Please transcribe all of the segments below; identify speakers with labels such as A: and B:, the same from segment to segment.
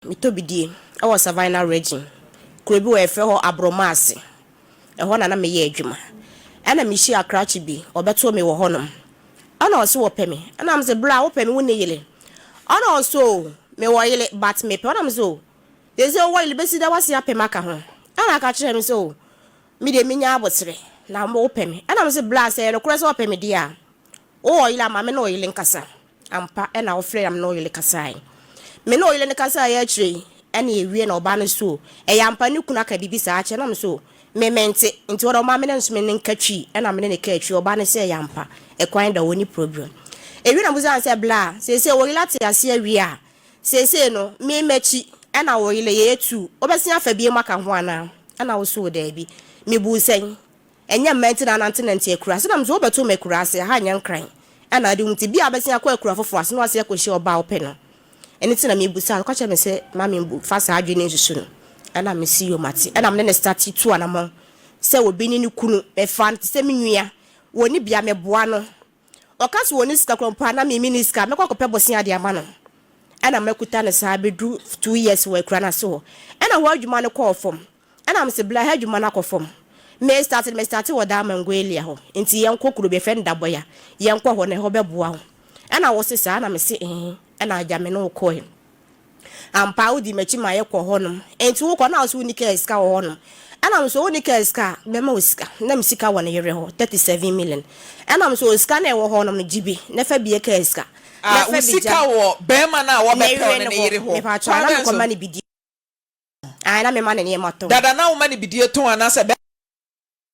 A: Metɔ bidie wɔ Savannah Region, kuro bi wɔ yɛfrɛ hɔ Abrɔmaase. Ɛhɔ na na meyɛ adwuma. Ɛna mehyia krakye bi, ɔbɛtoo me wɔ hɔnom. Ɛna ɔse wɔpɛ me. Ɛna mese bra wopɛ me wonni yere? Ɛna ɔse oo mewɔ yere but mepɛ wo. Ɛna mese oo seesei wowɔ yere bɛsi dɛn woasen apɛ me aka ho? Ɛna ɔka kyerɛɛ me sɛ oo me deɛ menya aboterɛ na wopɛ me. Ɛna mese bra sɛ ɛyɛ nokorɛ sɛ wopɛ me deɛ a Wowɔ ɔyere a, ma me ne ɔyere nkasa. Ampa, ɛnna ɔfrɛɛ na me ne ɔyere kasae. Me ne ɔyere no kasaeɛ akyire yi, ɛnna yɛwie na ɔbaa no so o, ɛyɛ ampa ne kunu aka biribi saa akyerɛ no? Na me so o, me mente. Nti ɔde ɔmaa me ne nso me ne nka twi, ɛnna me ne no kaa twi. Ɔbaa no sɛ ɛyɛ ampa, ɛkwan da hɔ, ɔnni problem. Ɛwie na mebisaa no sɛ, Bla, seesei wo yere ate aseɛ awie a, seesei no, me m'akyi, ɛnna wo yere, yɛyɛ two, wobɛsen afa biom aka ho anaa? Ɛnna wo so o, daabi. Mebuu sɛn? Ɛnyɛ mmaa nti na anantenante akura ase nam sɛ wobɛto me akura ase ha nyɛ nkran ɛna ade nti bia wobɛsen akɔ akura foforɔ ase na wasen akɔhyia ɔbaa a wopɛ no ɛno nti na mebusa no ɔka kyerɛ me sɛ ma me fa saa adwene no nsusu no ɛna mesi yoo mate ɛna mene ne starte tu anamɔn sɛ obi ne ne kunu mefa no te sɛ me nua wɔni bia meboa no ɔka sɛ wɔni sika kora mpo a na me menni sika mɛkɔ akɔpɛ bosea de ama no ɛna makuta no saa bɛduru 2 years wɔ akura no ase hɔ ɛna hɔ adwuma no kɔɔ fam. Ɛna mese bla ha adwuma no akɔ fam. Me starte no me starte wɔ daa Mangoelia hɔ nti yɛnkɔ kuro bi yɛfrɛ no Daboya yɛnkɔ hɔ na ɛhɔ bɛboa wo. Ɛna wo se saa? Ɛna mese ee. Ɛna agya me ne wo kɔe. Ampa wo dii m'akyi ma yɛkɔɔ hɔ nom. Nti wo kɔ na wo se wo nni kaa sika wɔ hɔ nom. Ɛna mese wo nni kaa sika a mɛma wo sika. Na me sika wɔ ne yere hɔ 37 million. Ɛna mese o sika no a ɛwɔ hɔ nom no gye bi na fa bie kaa sika. Na
B: Ah,
A: fa
B: wo
A: bi
B: sika
A: gya
B: wɔ bɛrima no a
A: ne
B: wɔbɛpɛw
A: yere
B: no
A: no
B: ne
A: hɔ.
B: yere hɔ.
A: Mepatwɔ a
B: Kwan
A: na
B: bɛn so?
A: mekɔma no bi di. Ae, na mema no nneɛma tɔn.
B: Dada na woma no bidie tɔn anaasɛ bɛrima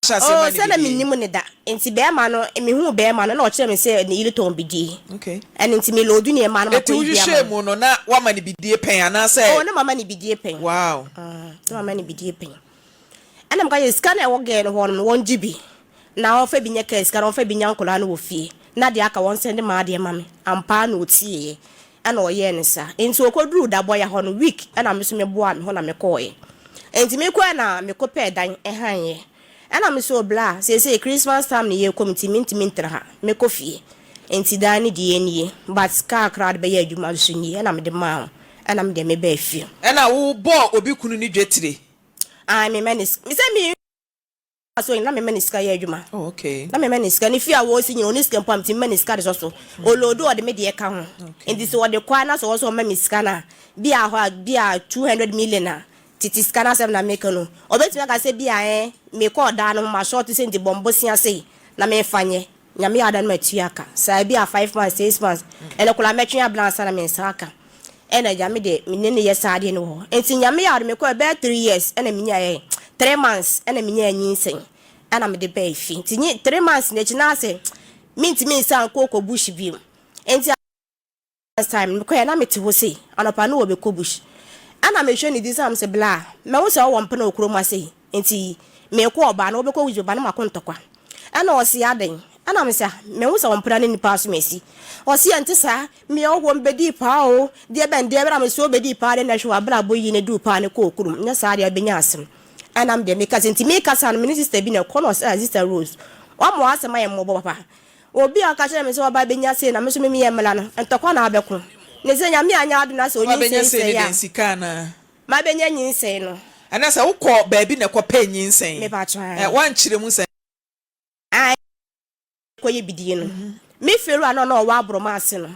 B: no ahyɛ aseɛ
A: Oh,
B: ma no
A: sɛ na
B: bidie?
A: mennim no da. Nti bɛrima no, mehuu bɛrima no na ɔkyerɛɛ me sɛ ne yere tɔn bidie.
B: Okay.
A: Ɛno nti me loadu nneɛma no
B: Eti
A: makɔyi bi ama
B: wohwehwɛɛ
A: no.
B: mu no na woama no bidie pɛn anaasɛ?
A: Oh, na mama no bidie pɛn.
B: Wow.
A: Mm, na mama no bidie pɛn. Ɛna meka kyerɛ sika no a ɛwɔ girl no hɔ no wɔngye bi na ɔmfa bi nyɛ kaa sika na ɔmfa bi nya nkwadaa no wɔ fie na deɛ aka wɔnsɛnde m'adeɛ ma me. Ampa ara na ɔtieeɛ ɛna ɔyɛɛ no saa. Nti ɔkɔduruu Dabɔya hɔ no week ɛna me nso meboaa me ho na mekɔeɛ. Nti mekɔeɛ na mekɔpɛɛ dan hann-eɛ. Ɛna me so bla seesei Christmas time na yɛrekɔ mu nti mentumi ntena ha mɛkɔ fie. Nti dan no deɛ nie but kaa koraa de bɛyɛ adwuma nso nie ɛna mede maa wo ɛna me deɛ mebaa fie.
B: Ɛna wobɔɔ obi kunu ne dwetire?
A: Ae mema ne sika sɛ me so na mema ne sika yɛ adwuma.
B: Oh, okay.
A: Na mema ne sika ne fie a wɔsi nyina ɔne sika mpo a metumi ma ne sika de sɔ so. Ɔloodu ɔde me deɛ ka ho. Nti sɛ ɔde kɔ a na sɛ ɔwɔ sɛ ɔma me sika no a bi a hɔ a bi a 200 million a tete sika no asɛm na meka no. Ɔbɛtumi aka sɛ bi a ɛn mekɔ ɔdaa no ho ma short sɛ nti bɔ mbosea sei na memfa nyɛ. Nyame yɛ adom na matua ka. Saa bi a 5 months, 6 months ɛno koraa mɛtwe abena ansa na me nsa aka. Ɛna agya me deɛ me ne no yɛ saa adeɛ no wɔ hɔ. Nti Nyame yɛ adom mekɔɛ bɛyɛ 3 years ɛna menyaeɛ 3 months ɛna menyaa nyinsɛn ɛna mede baa fie. Nti nyi 3 months n'akyi na asɛ mentumi nsan nkɔ kɔ bush bio. Nti time mekɔɛ na mete hɔ sei anɔpa no wɔ bɛkɔ bush. Ɛna mehwɛ ne din sɛ am sɛ bla mɛwo sɛ ɔwɔ mpena wɔ kurom ase yi. Nti mekɔ ɔbaa no wɔbɛkɔ bush bɛba no mako ntɔkwa. Ɛna ɔse adɛn ɛna me sɛ mehu sɛ ɔmpena ne nipa so masi. Ɔse ɛnte saa me ɔwɔ mbɛdii paa o deɛ bɛn deɛ bɛn na me sɛ ɔbɛdii paa deɛ na hwɛ w'abrabɔ yi ne duu paa ne kɔɔ kurom nyɛ saa deɛ ɔbɛnya asɛm. Ɛna me deɛ meka sɛ nti mekasa no me ne sister bi na ɛkɔ na ɔsɛ ah sister Rose wama w'asɛm ayɛ mmɔbɔ papa. Obi a ɔka kyerɛ me sɛ ɔba bɛnya sei na me nso me meyɛ mmla no ntɔkwa na abɛko. Ne sɛ Nyame anyɛ adom na sɛ
B: Ɔba bɛnya
A: onyinsɛn
B: sei ne
A: sɛe a
B: dɛn sika anaa?
A: mabɛnya nyinsɛn no.
B: Ɛna sɛ wokɔ baabi na ɛkɔpɛ nyinsɛn.
A: Mepatwa.
B: Ɛ woankyerɛ mu sɛ.
A: Ae kɔyɛ bidie no. Me fewura no a na ɔwɔ aborɔma ase no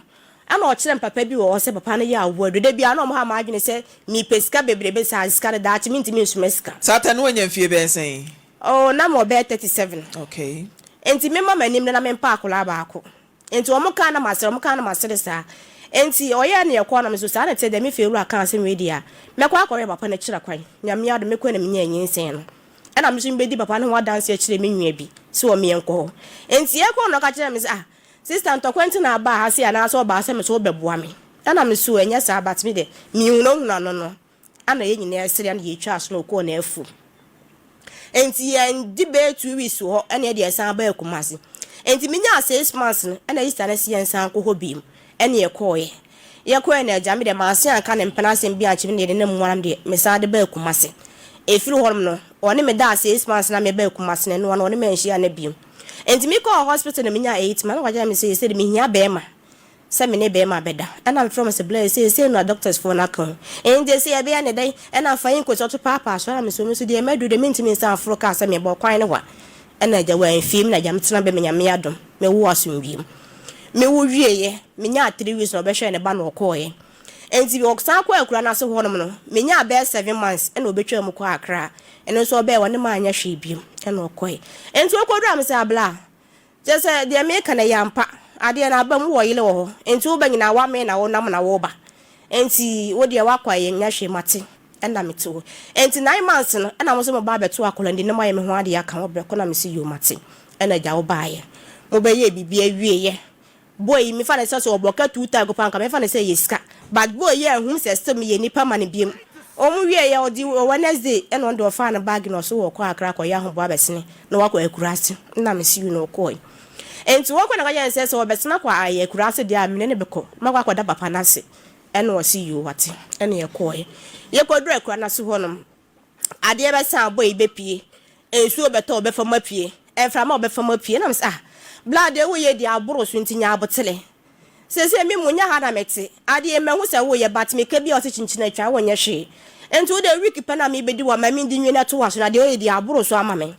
A: ɛna ɔkyerɛ me papa bi wɔ hɔ sɛ papa no yɛ awoɔ aduro. Da biara na ɔmo ha m'adwene sɛ mepɛ sika bebrebe saa sika no daakye mentumi nsoma sika.
B: Saa ta no wanya mfie bɛyɛ sɛn?
A: Oh, na mewɔ bɛyɛ 37.
B: Okay.
A: Nti mema m'anim no na mempa akwadaa baako. Nti ɔmo kaa na masere, ɔmo kaa na masere saa. Nti ɔyɛɛ ne ɛkɔɔ na me so saa na ɛte deɛ me fewura kaa asɛm wei deɛ a mɛkɔ akɔhwɛ papa no akyira kwan. Nyame adom mekɔɛ na menyaa nyinsɛn no. Ɛna me nso mebɛdi papa no ho adanseɛ kyerɛ me nua bi sɛ ɔme yɛnkɔ hɔ. Nti yɛkɔɔ no ɔka kyerɛɛ me sɛ ah sister ntɔkwa nti na abaa ha sei anaasɛ ɔbaa sɛ me so wobɛboa me. Ɛna me so ɛnyɛ saa but me deɛ mehunahuna no no ana yɛn nyinaa sere ana yɛtwa aso na ɔkɔɔ n'afuom. Nti yɛndi bɛyɛ 2 weeks wɔ hɔ ɛna yɛde yɛsan baa Kumasi. Nti menyaa 6 months no ɛna sister no sɛ yɛnsan nkɔ hɔ bio ɛna yɛkɔɔeɛ. Yɛkɔɔeɛ na agya me deɛ manse anka ne mpena asɛm bi ankyerɛ me na yɛde ne mmoa no deɛ mesan de baa Kumasi. Ɛfiri hɔnom no ɔne me daa 6 months na mebaa Kumasi no ɛno ano ɔne me anhyia no bio. Nti mekɔɔ hospital na menyaa 8 months na ɔka kyerɛɛ me sɛ sɛ de mehia bɛrima. sɛ me ne bɛɛma bɛda. Ɛna me frɛ ɔmo sɛ blɛ seesei no a doctors foɔ no aka ho. Enti seesei yɛbɛyɛ ne dɛn? Ɛna fa yi nkosua to paapaa so. Ɛna me so me nso deɛ maduru deɛ mentumi nsan mforo kaa sɛ mebɔ kwan no wa. Ɛna agya wamfie mu na agya metena bɛ me Nyame adom me woo asomdwie mu. Me wo wieɛ me nyaa 3 weeks na ɔbɛhwɛɛ ne ba na ɔkɔɔɛ. Enti ɔsan kɔɔ akura no ase hɔnom no me nyaa bɛyɛ 7 months ɛna ɔbɛtwaa mu kɔɔ Accra. Ɛno nso ɔbɛɛ ɔne manyɛ hwee biom ɛna ɔkɔɛ. Enti ɔkɔduru a me sɛ abla kyerɛ sɛ deɛ meka no ɛyɛ ampa. Adeɛ no aba mu wɔ yere wɔ hɔ. Enti woba nyinaa woamee na wonam na woba. Enti wo deɛ woakɔ a yɛnnya hwee mate ɛna mete hɔ. Enti 9 months no ɛna mo nso moba abɛto akwadaa no din na moayɛ me ho adeɛ aka ho berɛ ko na mese yoo mate ɛna agya wobaeɛ. Mobɛyɛɛ biribi awieɛ. Boy yi mefa no sɛ sɛ ɔbɔ ka two time koraa anka mɛfa no sɛ ɛyɛ sika but boy yi anhunu sɛ still meyɛ nipa ma no biom. Wɔn wieɛ ɔde Wednesday ɛna ɔno deɛ ɔfaa ne bag na ɔse ɔɔkɔ Accra akɔyɛ ahoboa abɛsene na wakɔ akuraase na mese you na ɔkɔɔe. Nti ɔkɔ na ɔka kyerɛɛ no sɛ sɛ ɔbɛsene akɔ ayɛ akuraase deɛ a mene no bɛkɔ makɔ akɔda papa no ase ɛna ɔse yoo wate ɛna yɛkɔɔe. Yɛkɔduru akura no ase hɔ nom adeɛ bɛsa a boy yi bɛpue, nsuo bɛtɔ a ɔbɛfa mu apue, mframa a ɔbɛfa mu apue na mese ah bla deɛ woyɛ deɛ aboro so nti nya abotele. Seesei me mu nyɛ ha na mete, adeɛ mahu sɛ woyɛ but meka bi a ɔse kyinkyin atwa wonyɛ hwee nti wode week pɛ na mebɛdi wɔ ma mendi nwi no to w'aso na deɛ woyɛ deɛ aboro so ama me.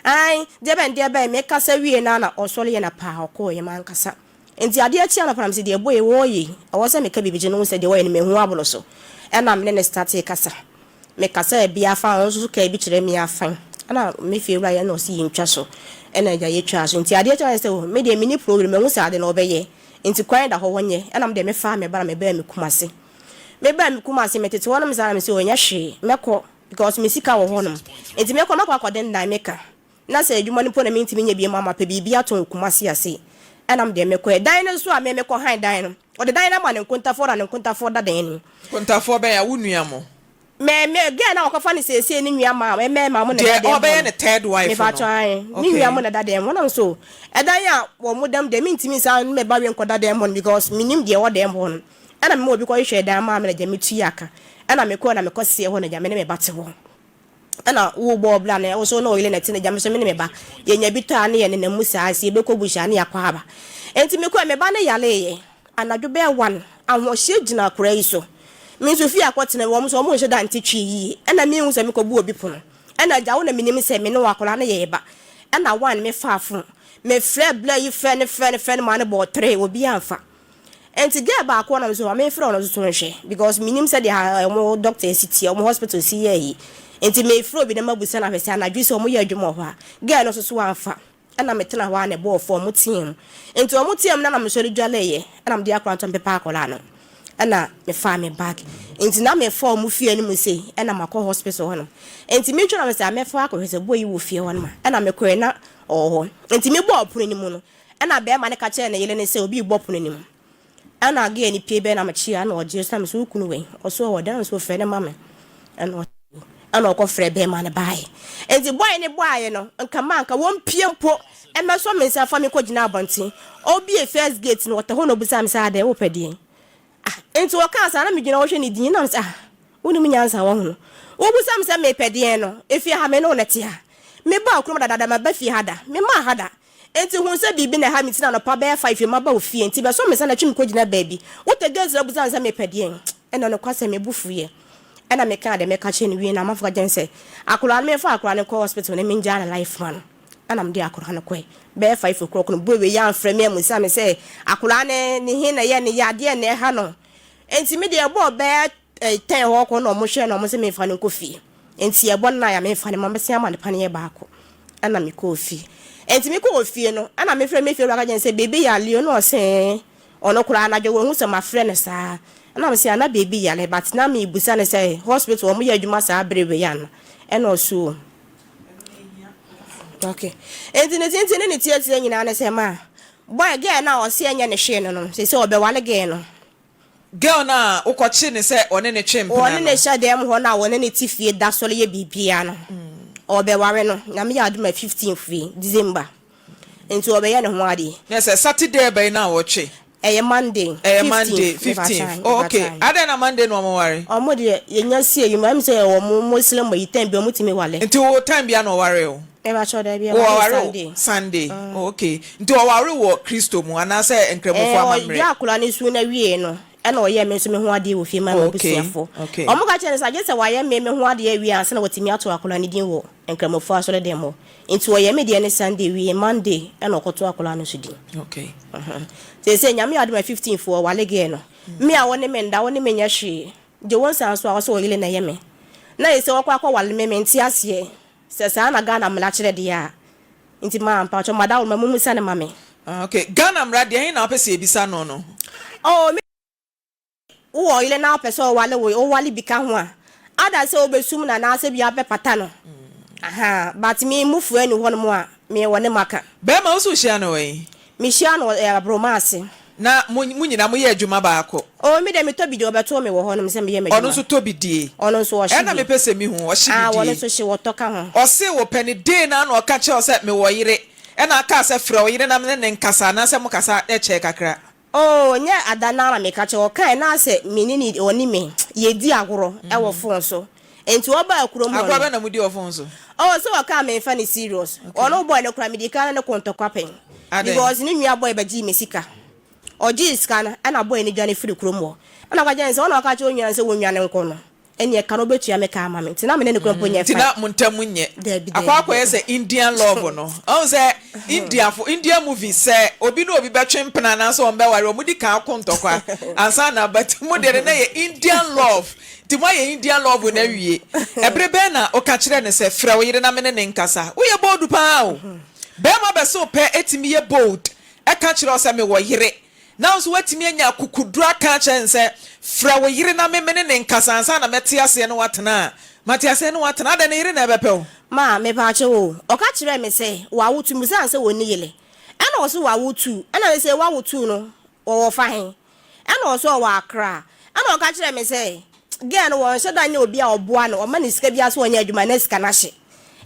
A: Ae deɛ bɛn deɛ bɛn mekasa wie no a na ɔsɔre yɛ na paa ɔkɔɔeɛ mankasa. Nti adeɛ kye anɔpa na mese deɛ boy wɔɔyɛ yi ɛwɔ sɛ meka biribi gye no hu sɛ deɛ wɔyɛ no mahu aboro so ɛna mene no startee kasa. Mekasaa bi afa ɔno nso kaa bi kyerɛɛ me afa ɛna me fie wura yɛ na ɔse yɛntwa so ɛna agya yɛtwaa so nti adeɛ kye na sɛ oh me deɛ menni problem mahu sɛ ade no ɔbɛyɛ nti kwan da hɔ wɔnyɛ ɛna me deɛ mefaa me ba na mebaa me Kumase mebaa me Kumase metete hɔ nom saa na mese oh ɛnyɛ hwee mɛkɔ because me sika wɔ hɔ nom nti mɛkɔ makɔ akɔdendan meka Na sɛ adwuma no mpo na mentumi nyɛ bio ma mapɛ biribi atɔn wɔ Kumasi ase ɛna me deɛ mekɔɛ. Dan no nso a me mekɔ han dan no, ɔde dan no ama ne nkontafoɔ na ne nkontafoɔ da dan no mu.
B: Nkontafoɔ bɛn a? Wo nua mo?
A: Me me girl no a wɔkɔfa no seesei ne nua maa mmarima mo na ɛda
B: Deɛ
A: dan mu hɔ
B: ɔbɛyɛ
A: no.
B: ne third wife no?
A: Mepakyɛw ae, ne
B: Okay.
A: nua mo na ɛda dan mu hɔ. Na me nso ɛdan a wɔn da mu deɛ mentumi nsan ne me ba wei nkɔda dan mu hɔ no because mennim deɛ ɛwɔ dan mu hɔ no. Ɛna mema obi kɔhwehwɛɛ dan maa me na gya metua ka. Ɛna mekɔɛ na mekɔseɛ hɔ na gya me ne me ba te hɔ. Ɛna wo bɔɔ bra no wo so na ɔyere na ɛte n'agya me so me ne me ba yɛnya bi tɔ a ne yɛ nenam mu saa sɛ yɛbɛkɔ bush a ne yɛakɔ aba nti mekɔɛ me ba no yareeɛ anadwo bɛyɛ one ahoɔhyeɛ gyina akwadaa yi so me nso fie akɔtena wɔn nso wɔn nhyɛ da nte twi yie ɛna mehu sɛ mekɔbu obi pono ɛna agya wo na menim sɛ me ne wɔ akwadaa no yɛ ba ɛna one mefaa phone mefrɛ bla yi frɛ ne frɛ ne frɛ ne maa no bɔɔ three obi amfa. Nti girl baako na me so ma me frɛ ɔno nso so nhwɛ because menim sɛdeɛ wɔn doctor si teɛ, wɔn hospital si yɛ yi. Nti mefrɛ obi na mabusa no ahwɛ sɛ anadwo yi sɛ wɔyɛ adwuma wɔ hɔ a. Girl no nso so amfa. Ɛna metena hɔ a na ɛbɔɔ fam, wɔn teɛ mu. Nti wɔn teɛ mu na na mesɔre dwaleeɛ ɛna mede akora nto mepepa akwadaa no. Ɛna mefaa me bag. Nti na mefa wɔn fie no mu sei ɛna makɔ hospital hɔnom. Nti metwa na mesɛ mɛfa akɔhwɛ sɛ boy yi wɔ fie hɔnom a. Ɛna mekɔɛ na ɔwɔ hɔ. Nti mebɔɔ pono no mu no, Ɛnna barima no ka kyerɛɛ ne yere no sɛ, Obi rebɔ pono no mu. Ɛnna girl no pue bɛn na mekyea na ɔgye so na mese, Wo kunu wɛn? Ɔse ɔwɔ dɛn? Ɔse frɛ no ma me. Ɛnna ɔse ɛnna ɔkɔfrɛɛ barima no baeɛ. Enti boy no baeɛ no, nka ma nka wɔmpue mpo mmɛsɔ me nsa mfa me nkɔgyina abɔnten. Ɔbue first gate no, ɔtɛ hɔ na ɔbisaa me sɛ, Adɛn, wopɛ deɛn? Ah, enti ɔkaa saa na megyina hɔ hwɛ ne din na mesɛ, ah, wonim nyansa wahunu. Wobisa me sɛ mepɛ deɛn no, efie ha me ne wo na ɛte ha. Mebaa kurom dadaada maba fie ha da, memmaa ha da. Enti hu sɛ biribi na ɛha me ti na anɔpa bɛyɛ 5 yi maba wo fie nti bɛsɔ me nsa na twe me kɔgyina baabi. Wotɔ gate na wobisa me sɛ mepɛ deɛn? Ɛnna nokwasɛm me bo fuiɛ. Ɛnna mekaa deɛ mɛka kyerɛ no wie na amanfoɔ ka kyerɛ me sɛ akwadaa no memfa akwadaa no nkɔ hospital na mengyaa ne life ma no. Ɛna mede akwadaa no kɔe. Bɛyɛ 5 o'clock no, boy wei amfrɛ me ammisa me sɛ akwadaa no ne he na ɛyɛ ne ya, adeɛ na ɛha no. Enti me deɛ ɛbɔɔ bɛyɛ 10 hɔ kɔ na wɔn hwɛ na wɔn sɛ memfa no nkɔ fie. Enti ɛbɔ 9 a memfa no ma mɛsen ama no paneɛ baako. Ɛna mekɔɔ fie. Enti mekɔɔ fie no, ɛna mefrɛ me fie wura ka kyerɛ no sɛ baby yare o, na ɔse ɛɛ. Ɔno koraa anadwo wahu sɛ mafrɛ no saa. Ɛna mese ah na baby yare but na mebusa no sɛ hospital wɔn yɛ adwuma saa bere wei ana? Ɛna ɔse o. Okay. Enti ne tenten ne ne tiatia nyinaa ne sɛ ma boy girl no a ɔse ɛnyɛ ne hwee no no sɛ sɛ ɔbɛwale girl no.
B: Girl no a wokɔkye ne sɛ ɔne ne twe mpena
A: Ɔne
B: no.
A: ne hyɛ dɛm hɔ no a wɔne ne te fie da sɔre yɛ biribiara no ɔbɛware no. Nyame yɛ adom a 15th yi December nti ɔbɛyɛ ne ho adeɛ.
B: Na sɛ Saturday bɛn na wɔtwe?
A: Ɛyɛ Monday
B: Ɛyɛ Monday
A: 15th mepa
B: 15th.
A: kyan
B: Oh
A: mepa
B: okay.
A: kyan.
B: Adɛn na Monday na wɔn ware?
A: Ɔmo deɛ yɛnya sie yi mu ɛm sɛ wɔn Muslim yi time bi ɔmo tumi wale.
B: Nti wo time bia na ɔware wo?
A: Mepakyɛw dabi,
B: Wo
A: ɔware
B: ɔware wo
A: Sunday.
B: Sunday. Oh, okay. Nti ɔware wo wɔ Kristo mu anaasɛ Nkramofo
A: Ɛɛ,
B: amammerɛ?
A: ɔgye akwadaa no su no wiee no, ɛna ɔyɛɛ me nso me ho adeɛ wɔ fie maa
B: Okay,
A: m'abusuafoɔ.
B: okay.
A: Wɔka kyerɛɛ no sɛ agye sɛ wayɛ me me ho adeɛ awie ansa na watumi ato akwadaa no din wɔ Nkramofo asɔredan mu hɔ. Nti ɔyɛɛ me deɛ no Sunday wie, Monday ɛna ɔkɔtoo akwadaa no nso din.
B: Okay.
A: Seesei Nyame adom a 15 foɔ ɔware girl no. Me a wo ne me nda, wo ne me nyɛ hwee, gye wo nsa nso a wo sɛ wo yere na ɛyɛ me. Na seesei wɔkɔ akɔware me, mente aseɛ. Sɛ saa na Ghana mmara kyerɛ deɛ a, nti ma mpakyɛw madaworo ma mommisa no ma me.
B: Ah ok, Ghana mmara deɛ ɛhe na wopɛ sɛ yɛbisa no no?
A: Oh me wowɔ ɔyere na wopɛ sɛ ɔwale wo wowale bi ka ho a, ada sɛ wobɛsum no anaasɛ bia wobɛpata no ahaa but me mu fua nni hɔnom a me wɔ ne maka.
B: Bɛɛma wo so wohyia no wɔ he?
A: Me hyia no wɔ eh abroma ase.
B: Na mo mo nyinaa mo yɛ adwuma baako?
A: Oh me deɛ me tɔ bi deɛ ɔbɛtoo me wɔ hɔ nom sɛ me yɛ m'adwuma.
B: Ɔno nso tɔ bi die?
A: Ɔno nso ɔhye
B: Ɛna
A: bi.
B: me pɛ sɛ me hu, ɔhye bi
A: Ah
B: die?
A: ɔno nso hye ɔtɔ ka ho.
B: Ɔse wo pɛ no dee naa na ɔka kyerɛ wo sɛ me wɔ yere ɛna akaa sɛ frɛ wo yere na me ne no nkasa anaasɛ mo kasa kyɛɛ kakra?
A: Oh nyɛ ada naa na meka kyerɛ ɔkae na asɛ me ne no ɔne me yɛdi agorɔ wɔ phone so nti ɔbaa kurom hɔ
B: Agorɔ
A: no.
B: bɛn na modi wɔ phone so?
A: Oh sɛ ɔkaa menfa no serious ɔno boy no koraa medi kan ne no ko ntɔkwa pɛn
B: Adɛn?
A: because ne nua boy bɛgyee me sika ɔgyee sika no ɛna boy no dwane firi kurom hɔ ɛna ɔka kyerɛ no sɛ ɔna ɔka kyerɛ onua no sɛ wɔnwane nkɔ no. Ɛneɛ ka no wobɛtua me ka ama me nti na me ne no kura mpo nyɛ
B: Nti
A: fine.
B: na mo ntam nyɛ.
A: Dabi
B: Akɔ
A: dabi
B: akɔyɛ
A: dabi.
B: sɛ Indian love no. Ɔhu sɛ Indiafo, Indian movies sɛ obi ne obi bɛtwe mpena anaasɛ wɔn bɛware wɔn di kan ko ntɔkwa ansa na but mo deɛ no na yɛ Indian love. Nti moayɛ Indian love no awie. Ɛbere bɛn na woka kyerɛɛ no sɛ frɛ wo yere na me ne no nkasa? Woyɛ bold paa o. Barima bɛse wo pɛ tumi yɛ bold ɛka kyerɛ wo sɛ mewɔ yere. Nanso woatumi anya akokoduru aka akyerɛ no sɛ, 'Frɛ wo yere na me me ne no nkasa ansa na mɛte aseɛ ne wo atena a, mate aseɛ ne wo atena. Adɛn, ne yere na ɛbɛpɛ wo?
A: Ma, mepaakyɛw o, ɔka kyerɛɛ me sɛ wawo tu, mebisaa no sɛ ɔnni yere? Ɛna ɔse wawo tu, ɛna mese wawo tu no ɔwɔ fa he? Ɛna ɔse ɔwɔ Accra, ɛna ɔka kyerɛɛ me sɛ girl no wɔnhyɛ da nyɛ obi a ɔboa no, ɔma no sika biara sɛ ɔnyɛ adwuma na sika no ahye,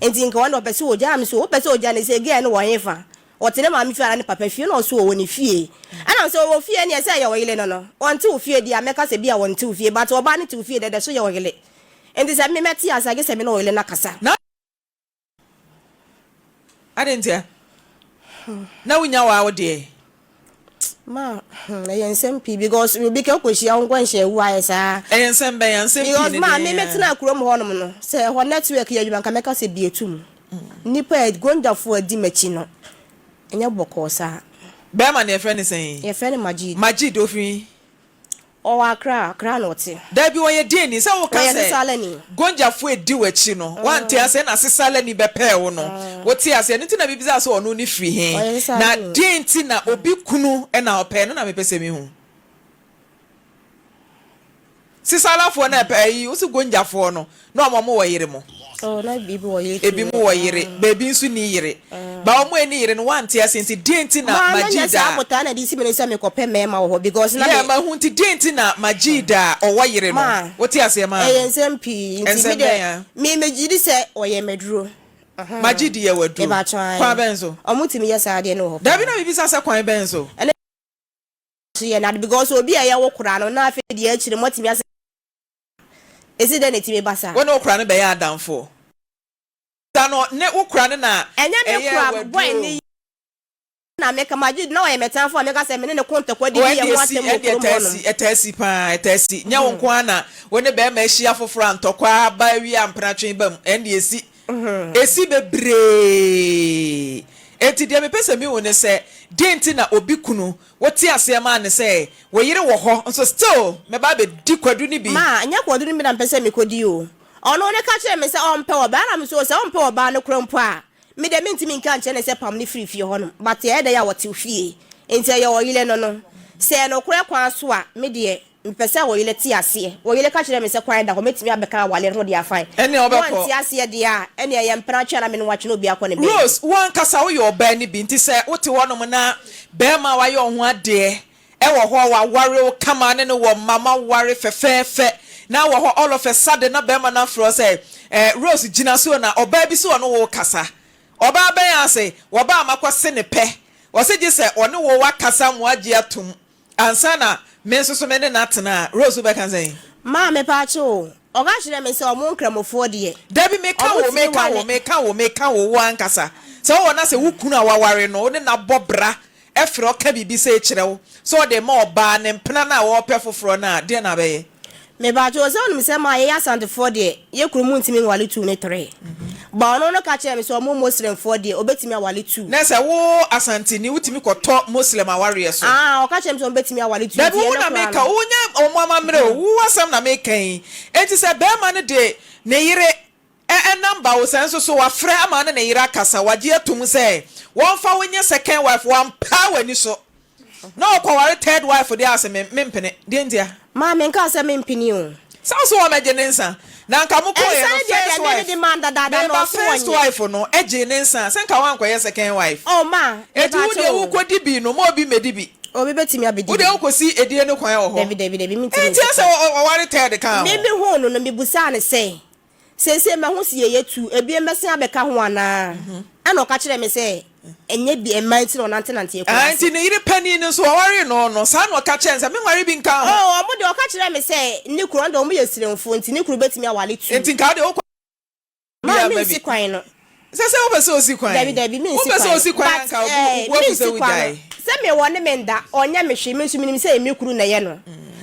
A: nti nka ɔno deɛ ɔpɛ sɛ ɔgyaa, mese wopɛ sɛ ɔgyaa no sɛ girl no wɔ he fa? Ɔte ne maame fie anaa ne papa fie? Ɛna ɔse ɔwɔ ne fie. Ɛna mese ɔwɔ fie ɛneɛ sɛ ɛyɛ ɔyere no no ɔnte wo fie deɛ a mɛka sɛ bia ɔnte wo fie but ɔbaa no te wo fie deɛ ɛdɛso yɛ ɔyere nti sɛ me mɛte ase a gye sɛ me ne ɔyere no akasa.
B: Na adɛn ntia na wonya waa wo deɛ?
A: Ma hmm ɛyɛ nsɛm pii because obi kɛ wokɔhyia wo nkwanhyia awu ayɛ saa.
B: Ɛyɛ nsɛm bɛn a nsɛm pii
A: Because
B: ne
A: ma
B: deɛn
A: me
B: a.
A: metena kurom hɔnom no sɛ ɛhɔ network yɛ adwuma nka mɛka sɛ bie tum. Nnipa a Gondafoɔ adi m'akyi no ɛnyɛ bɔkɔɔ saa.
B: Bɛɛma no yɛfrɛ no sɛn?
A: Yɛfrɛ no Majid.
B: Majid ofiri he?
A: Ɔwɔ Accra, Accra na ɔte.
B: Dabi ɔyɛ deɛn ni? Sɛ woka
A: Ɔyɛ
B: sɛ
A: Sisalani.
B: Gonjafoɔ adi w'akyi no woante aseɛ na Sisalani bɛpɛɛ wo no wote aseɛ ɛno nti na mebisaa sɛ ɔno ne firi he?
A: Ɔyɛ
B: Na
A: Sisalani.
B: deɛn nti na obi kunu na ɔpɛɛ no na mepɛ sɛ mehu. Sisalafoɔ no ɛpɛ ayi wosi Gonjafoɔ no na wɔn wɔ yere mo.
A: Oh na ebi wɔ yere too.
B: Ebi mo wɔ yere baabi nso ni yere ba wɔn ani yere no wante ase nti deɛ nti na
A: Maa na nyɛ
B: Majid
A: saa
B: a.
A: botaa na ɛde si me no sɛ mekɔ pɛ mɛɛma wɔ hɔ because na me.
B: Yeah mahu nti deɛ nti na Majid a ɔwɔ yere no
A: Maa
B: wote aseɛ maa
A: ɛyɛ
B: no.
A: nsɛm pii nti me
B: Nsɛm
A: deɛ
B: bɛn a.
A: me me gye di sɛ ɔyɛ maduro.
B: Majid yɛ waduro
A: Mepakyɛw ae
B: kwan bɛn so.
A: Ɔmo tumi yɛ saa adeɛ no wɔ hɔ
B: Dabi
A: paa.
B: na mebisa sɛ kwan bɛn so.
A: Ɛna so yɛ nade because obi a ɛyɛ wo kora no na afei deɛ akyire moatumi ase ɛsi dɛn na ɛtumi ba saa.
B: Wo ne wo kora no bɛyɛ adamfoɔ. Sa no ne wo kora no na
A: Ɛnyɛ me
B: ɛyɛ
A: kora boy
B: waduro.
A: ne na meka magye na ɔyɛ me tamfo a meka sɛ me ne no ko ntɔkwa
B: Oh
A: didi yɛn
B: ɛnde
A: ho
B: ɛsi
A: atɛm wɔ
B: ɛnde
A: kurom
B: ɛtaa
A: hɔnom.
B: si ɛtaa si paa ɛtaa si nyɛ wo nko ara na wo ne bɛrima ahyia foforɔ a ntɔkwa aba awie a mpenatwe ba mu ɛnde ɛsi ɛsi bebree enti deɛ mepɛ sɛ mehu ne sɛ deɛ nti na obi kunu Wote aseɛ maa no sɛ wo yere wɔ hɔ nso still mɛba abɛdi kwadu no bi.
A: Ma, ɛnyɛ kwadu no bi na mepɛ sɛ mekɔdi o. Ɔno no ka kyerɛɛ me sɛ ɔmpɛ ɔbaa ɛna me nso sɛ ɔmpɛ ɔbaa no koraa mpo a, me deɛ mentumi nka nkyerɛ no sɛ pam no firi fie hɔnom but ɛyɛ dɛn a ɔte fie nti ɛyɛ ɔyere no no. Sɛ ɛyɛ nokorɛ kwan so a, me deɛ mepɛ sɛ ɔyere te aseɛ. Ɔyere ka kyerɛɛ me sɛ kwan da hɔ mɛtumi abɛka awareɛ no ho de afa.
B: Ɛnneɛ wobɛkɔ.
A: Wante aseɛ deɛ a, ɛnneɛ ɛyɛ mpena twe a na me ne wo atwe na obiara akɔ ne baabi.
B: Rose, wo ankasa woyɛ ɔbaa no bi nti sɛ wote hɔnom na Barima a wayɛ wo ho adeɛ wɔ hɔ, waware wo kama ne no wɔ mma, moaware fɛfɛɛfɛ na wɔ hɔ all of a sudden na barima no afrɛ wo sɛ eh, Rose gyina so o na ɔbaa bi se ɔne wo rekasa. Ɔbaa bɛn a se wɔba a makɔ se ne pɛ, ɔse gye sɛ ɔne wo akasa mo agye atom ansa na me nso so me ne no atena a, Rose wobɛka sɛn?
A: Maa mepaakyɛw o, Ɔka kyerɛɛ me sɛ ɔmo Nkramofoɔ deɛ,
B: Dabi, meka
A: ɔmo
B: wo,
A: tumi
B: meka wo,
A: ware.
B: meka wo, meka wo, wo ankasa. Sɛ wowɔ na sɛ wo kunu a woaware no, wo ne no abɔ bra, frɛ ɔka biribi sei kyerɛ wo, sɛ ɔde rema ɔbaa, ne mpena no a ɔrepɛ foforɔ no a, deɛn na wobɛyɛ?
A: Mepakyɛw, sɛ wonim sɛ maa yɛyɛ Asantefoɔ deɛ, yɛ kunu mu ntumi nware two ne three. But ɔno no ka kyerɛɛ me sɛ ɔmo Muslimfoɔ deɛ, ɔbɛtumi aware two.
B: Na sɛ wo Asanteni, wotumi kɔtɔ Muslim awareɛ so?
A: Ah, ɔka kyerɛɛ me sɛ ɔmo bɛtumi aware two,
B: Dabi,
A: nti
B: wo
A: ɛno
B: na
A: koraa
B: meka,
A: no.
B: wonyɛ wɔn amammerɛ o, wo asɛm na meka yi. Enti sɛ barima no de ne yere ɛ number wo sɛ nso so wafrɛ ama wo ne ne yere akasa, wagye atum sɛ wɔmfa wo nyɛ second wife, wampaa w'ani so na ɔkɔware third wife deɛ a, se me mempene. Deɛ ntia?
A: Maa menkaa sɛ mempene o.
B: Sɛ wo se wɔmmɛgye ne nsa, na anka mo kɔeɛ
A: Nsa
B: no
A: no deɛ
B: first
A: deɛ me
B: wife,
A: de maa no dadaada na
B: meba
A: ɔse
B: first
A: wɔnyɛ.
B: wife no gyee ne nsa a, sɛ nka woankɔyɛ second wife.
A: Oh ma,
B: Enti wo
A: mepaakyɛw
B: deɛ
A: o.
B: wokɔdi bi no, ma obi mmɛdi bi.
A: Obi bɛtumi abɛdi
B: Wo
A: bi.
B: deɛ wokɔsi edie no kwan wɔ hɔ.
A: Dabi dabi dabi, mentumi
B: Enti
A: nsi
B: ɛsɛ
A: kwan.
B: ɔware third kaa
A: Me
B: ho.
A: mehuu no no, mebusaa no sɛ, Seesei mahu sɛ yɛyɛ tu, ebien bɛsen abɛka ho anaa? Ɛnna ɔka kyerɛɛ me sɛ, Ɛnyɛ bi, mmaa nti na ɔnantenante
B: Ah,
A: akuraase.
B: nti ne yere panin no nso, ɔwaree no no, saa na ɔka kyerɛɛ no sɛ, Menware bi nka ho.
A: Oh, wɔn deɛ, ɔka kyerɛɛ me sɛ ne kunu, ɔno deɛ wɔyɛ Siremfoɔ nti ne kunu bɛtumi aware tu.
B: Nti nka wo deɛ wokɔ
A: Maa
B: biara ma
A: mensi
B: bi.
A: kwan no.
B: Sɛ sɛ wopɛ sɛ osi kwan.
A: Dabi dabi mensi
B: Wopɛ sɛ
A: kwan
B: osi
A: no
B: kwan
A: but
B: anka wo
A: eh
B: bo afu sɛ
A: mensi kwan no
B: wogyae.
A: sɛ me wɔ ne me nda ɔnyɛ me hwee me nso menim sɛ ɛyɛ me kunu na ɛyɛ no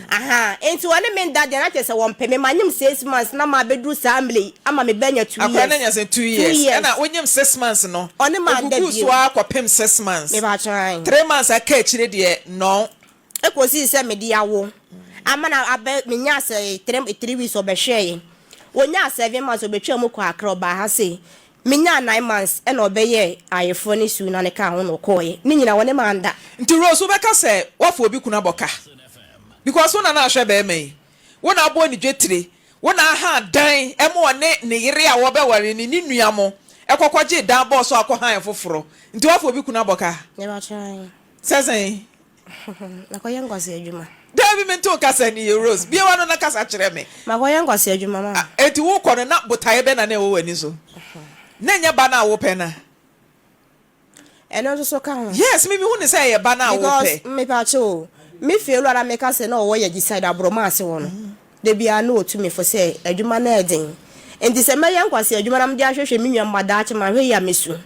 A: ahaa nti ɔne me nda deɛ na kyerɛ sɛ wɔmpɛ me manyem 6 months na mabɛduru saa mmerɛ yi ama me ba anya 2
B: Akwadaa
A: years
B: no anya sɛ 2
A: 2
B: years
A: years
B: ɛna wonyem 6 months no
A: ɔne manda
B: oguguu so
A: bio
B: ara kɔpem 6 months
A: mepakyɛw ae.
B: 3 months aka akyire deɛ nɔn.
A: Ɛkɔsii sɛ mede awo ama no abɛ menyaa sɛ 3 weeks ɔbɛhwɛeɛ ɔnyaa 7 months ɔbɛtwaa mu kɔɔ Accra ɔbaa ha sei Menyaa nine months ɛna ɔbɛyɛɛ ayeforɔ ne suu na ne kaa ho na ɔkɔɔeɛ. Ne nyinaa wɔne manda.
B: Nti Rose wobɛka sɛ woafa obi kunu abɔ ka because wo na na ahwɛ bɛɛma yi, wo na abɔ ne dwetire, wo na ahan dan ma ɔne ne yere a wɔbɛware no ne nua mo kɔ kɔgyee dan bɔɔ so akɔ han foforɔ nti woafa obi kunu abɔ ka? Sɛ sɛn?
A: Makɔyɛ nkwasea adwuma.
B: Dabi mente wo kasa ni yie Rose. Bue w'ano na kasa kyerɛ me.
A: Makɔyɛ nkwasea adwuma ma.
B: Ah, enti wokɔ no na botaeɛ bɛn na na ɛwɔ w'ani so? Na ɛnyɛ ba no a wopɛ no a?
A: Ɛno nso so ka ho.
B: Yes, me mehu no sɛ ɛyɛ ba no a
A: Because
B: wopɛ.
A: mepaakyɛw o, me fie wura na meka sɛ na ɔwɔ Yagyi side Aborɔma ase hɔ no, da biara na ɔtu me fo sɛ adwuma no yɛ den. Enti sɛ mɛyɛ nkwasea adwuma na mede ahwehwɛ me nua mma daakye manhwɛ yie a mɛsu.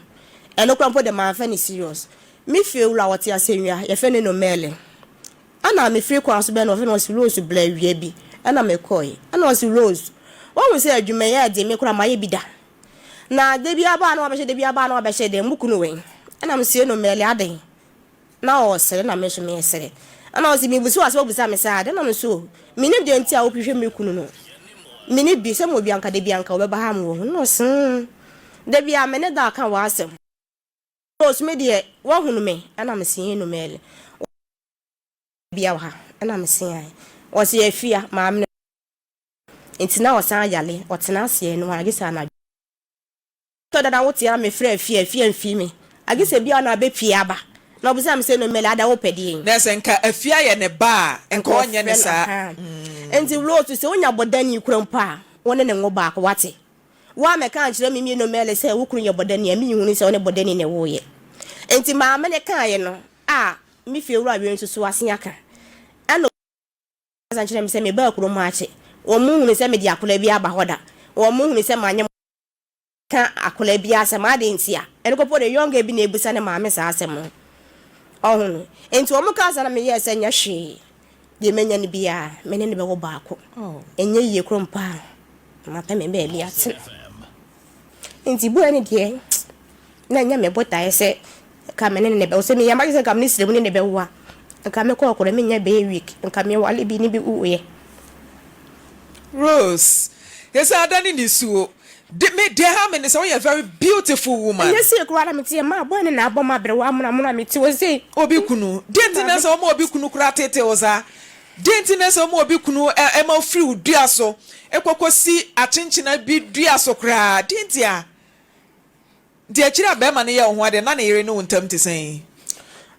A: Ɛno koraa mpo de mamfa no serious. Me fie wura ɔte asɛnnua, yɛfrɛ no Nomele. Ɛna me firi kwan so bɛn no ɔfrɛ no ɔse Rose bla awia bi. Ɛna me kɔe. Ɛna ɔse Rose, woahu sɛ adwuma yi ɛyɛ den me koraa mayɛ bi da. Na da biara ba a na wabɛhyɛ da biara ba a na wabɛhyɛ dɛn mo kunu wɛn? Ɛna me se Nomele adɛn? Na ɔresere na me nso meresere. Ɛna ɔse mebusa wo asɛm wobisa me saa adɛn? Ɛna me nso mennim deɛ nti a wohwehwɛ me kunu no. Menni bi sɛ mewɔ bi anka da biara anka ɔbɛba ha ama wahu. Ɛna ɔse mm da biara me ne da aka w'asɛm. Rose me deɛ woahunu me ɛna me se no mɛle bia wɔ ha ɛna me se ae ɔse afia maame no nti na ɔsan yale ɔtena aseɛ no ara gye sɛ anadwo tɔ dada wo te ara me frɛ afia afia mfii me agye sɛ bia na abɛpie aba na ɔbisa me sɛ no mɛle ada wo pɛ deɛn.
B: Na sɛ nka afia yɛ ne ba a nka ɔnyɛ ne saa.
A: Nti Rose sɛ wonya bɔdani kura mpo a wo ne ne nwo baako wate. Woammɛka ankyerɛ me mmienu Mary sɛ wo kunu yɛ bɔdani a, menhunu sɛ wo ne bɔdani na ɛwoeɛ. Enti maame no kaeɛ no a, me fiewura wei nso so asen aka. Ɛna ɔkasa kyerɛɛ me sɛ mebaa kurom ha akye. Wɔnhunu sɛ mede akwadaa bi aba hɔ da. Wɔnhunu sɛ manyɛ ka akwadaa bi asɛm. Adɛn ntia? Ɛno kɔpɔ deɛ young girl bi na ɛbisa ne maame saa asɛm no. Ɔho no. Enti wɔn kaa saa na meyɛɛ sɛ nyɛ hwee. Deɛ manya no biara, me ne no bɛwɔ baako. Ɛnyɛ yie koraa mpo a, mapɛ me baabi atena. Nti bua no deɛ, na ɛnyɛ me botaeɛ sɛ nka me ne no na ɛbɛwo. Sɛ menya m'adwene sɛ nka me ne Sremu ne no bɛwo a, nka mekɔɔ koraa mennya bɛyɛ week, nka mewale bi ne bi wuiɛ.
B: Rose, Sese ada ne nisuo. De me deɛ ɛha me ne sɛ woyɛ very beautiful woman.
A: Ɛnyɛ sei koraa na meteɛ, maa boy no na abɔ m'aberewa amonamono a mete hɔ sei.
B: Obi kunu, deɛ nti na sɛ wɔma obi kunu koraa teetee wo saa? Deɛ nti na sɛ wɔma obi kunu ma wo firi wo dua so kɔ kɔsi akyenkyena bi dua so koraa? Deɛ nti a? Nti akyiri a barima no yɛɛ wo ho adeɛ na ne yere ne wo ntam te sɛn?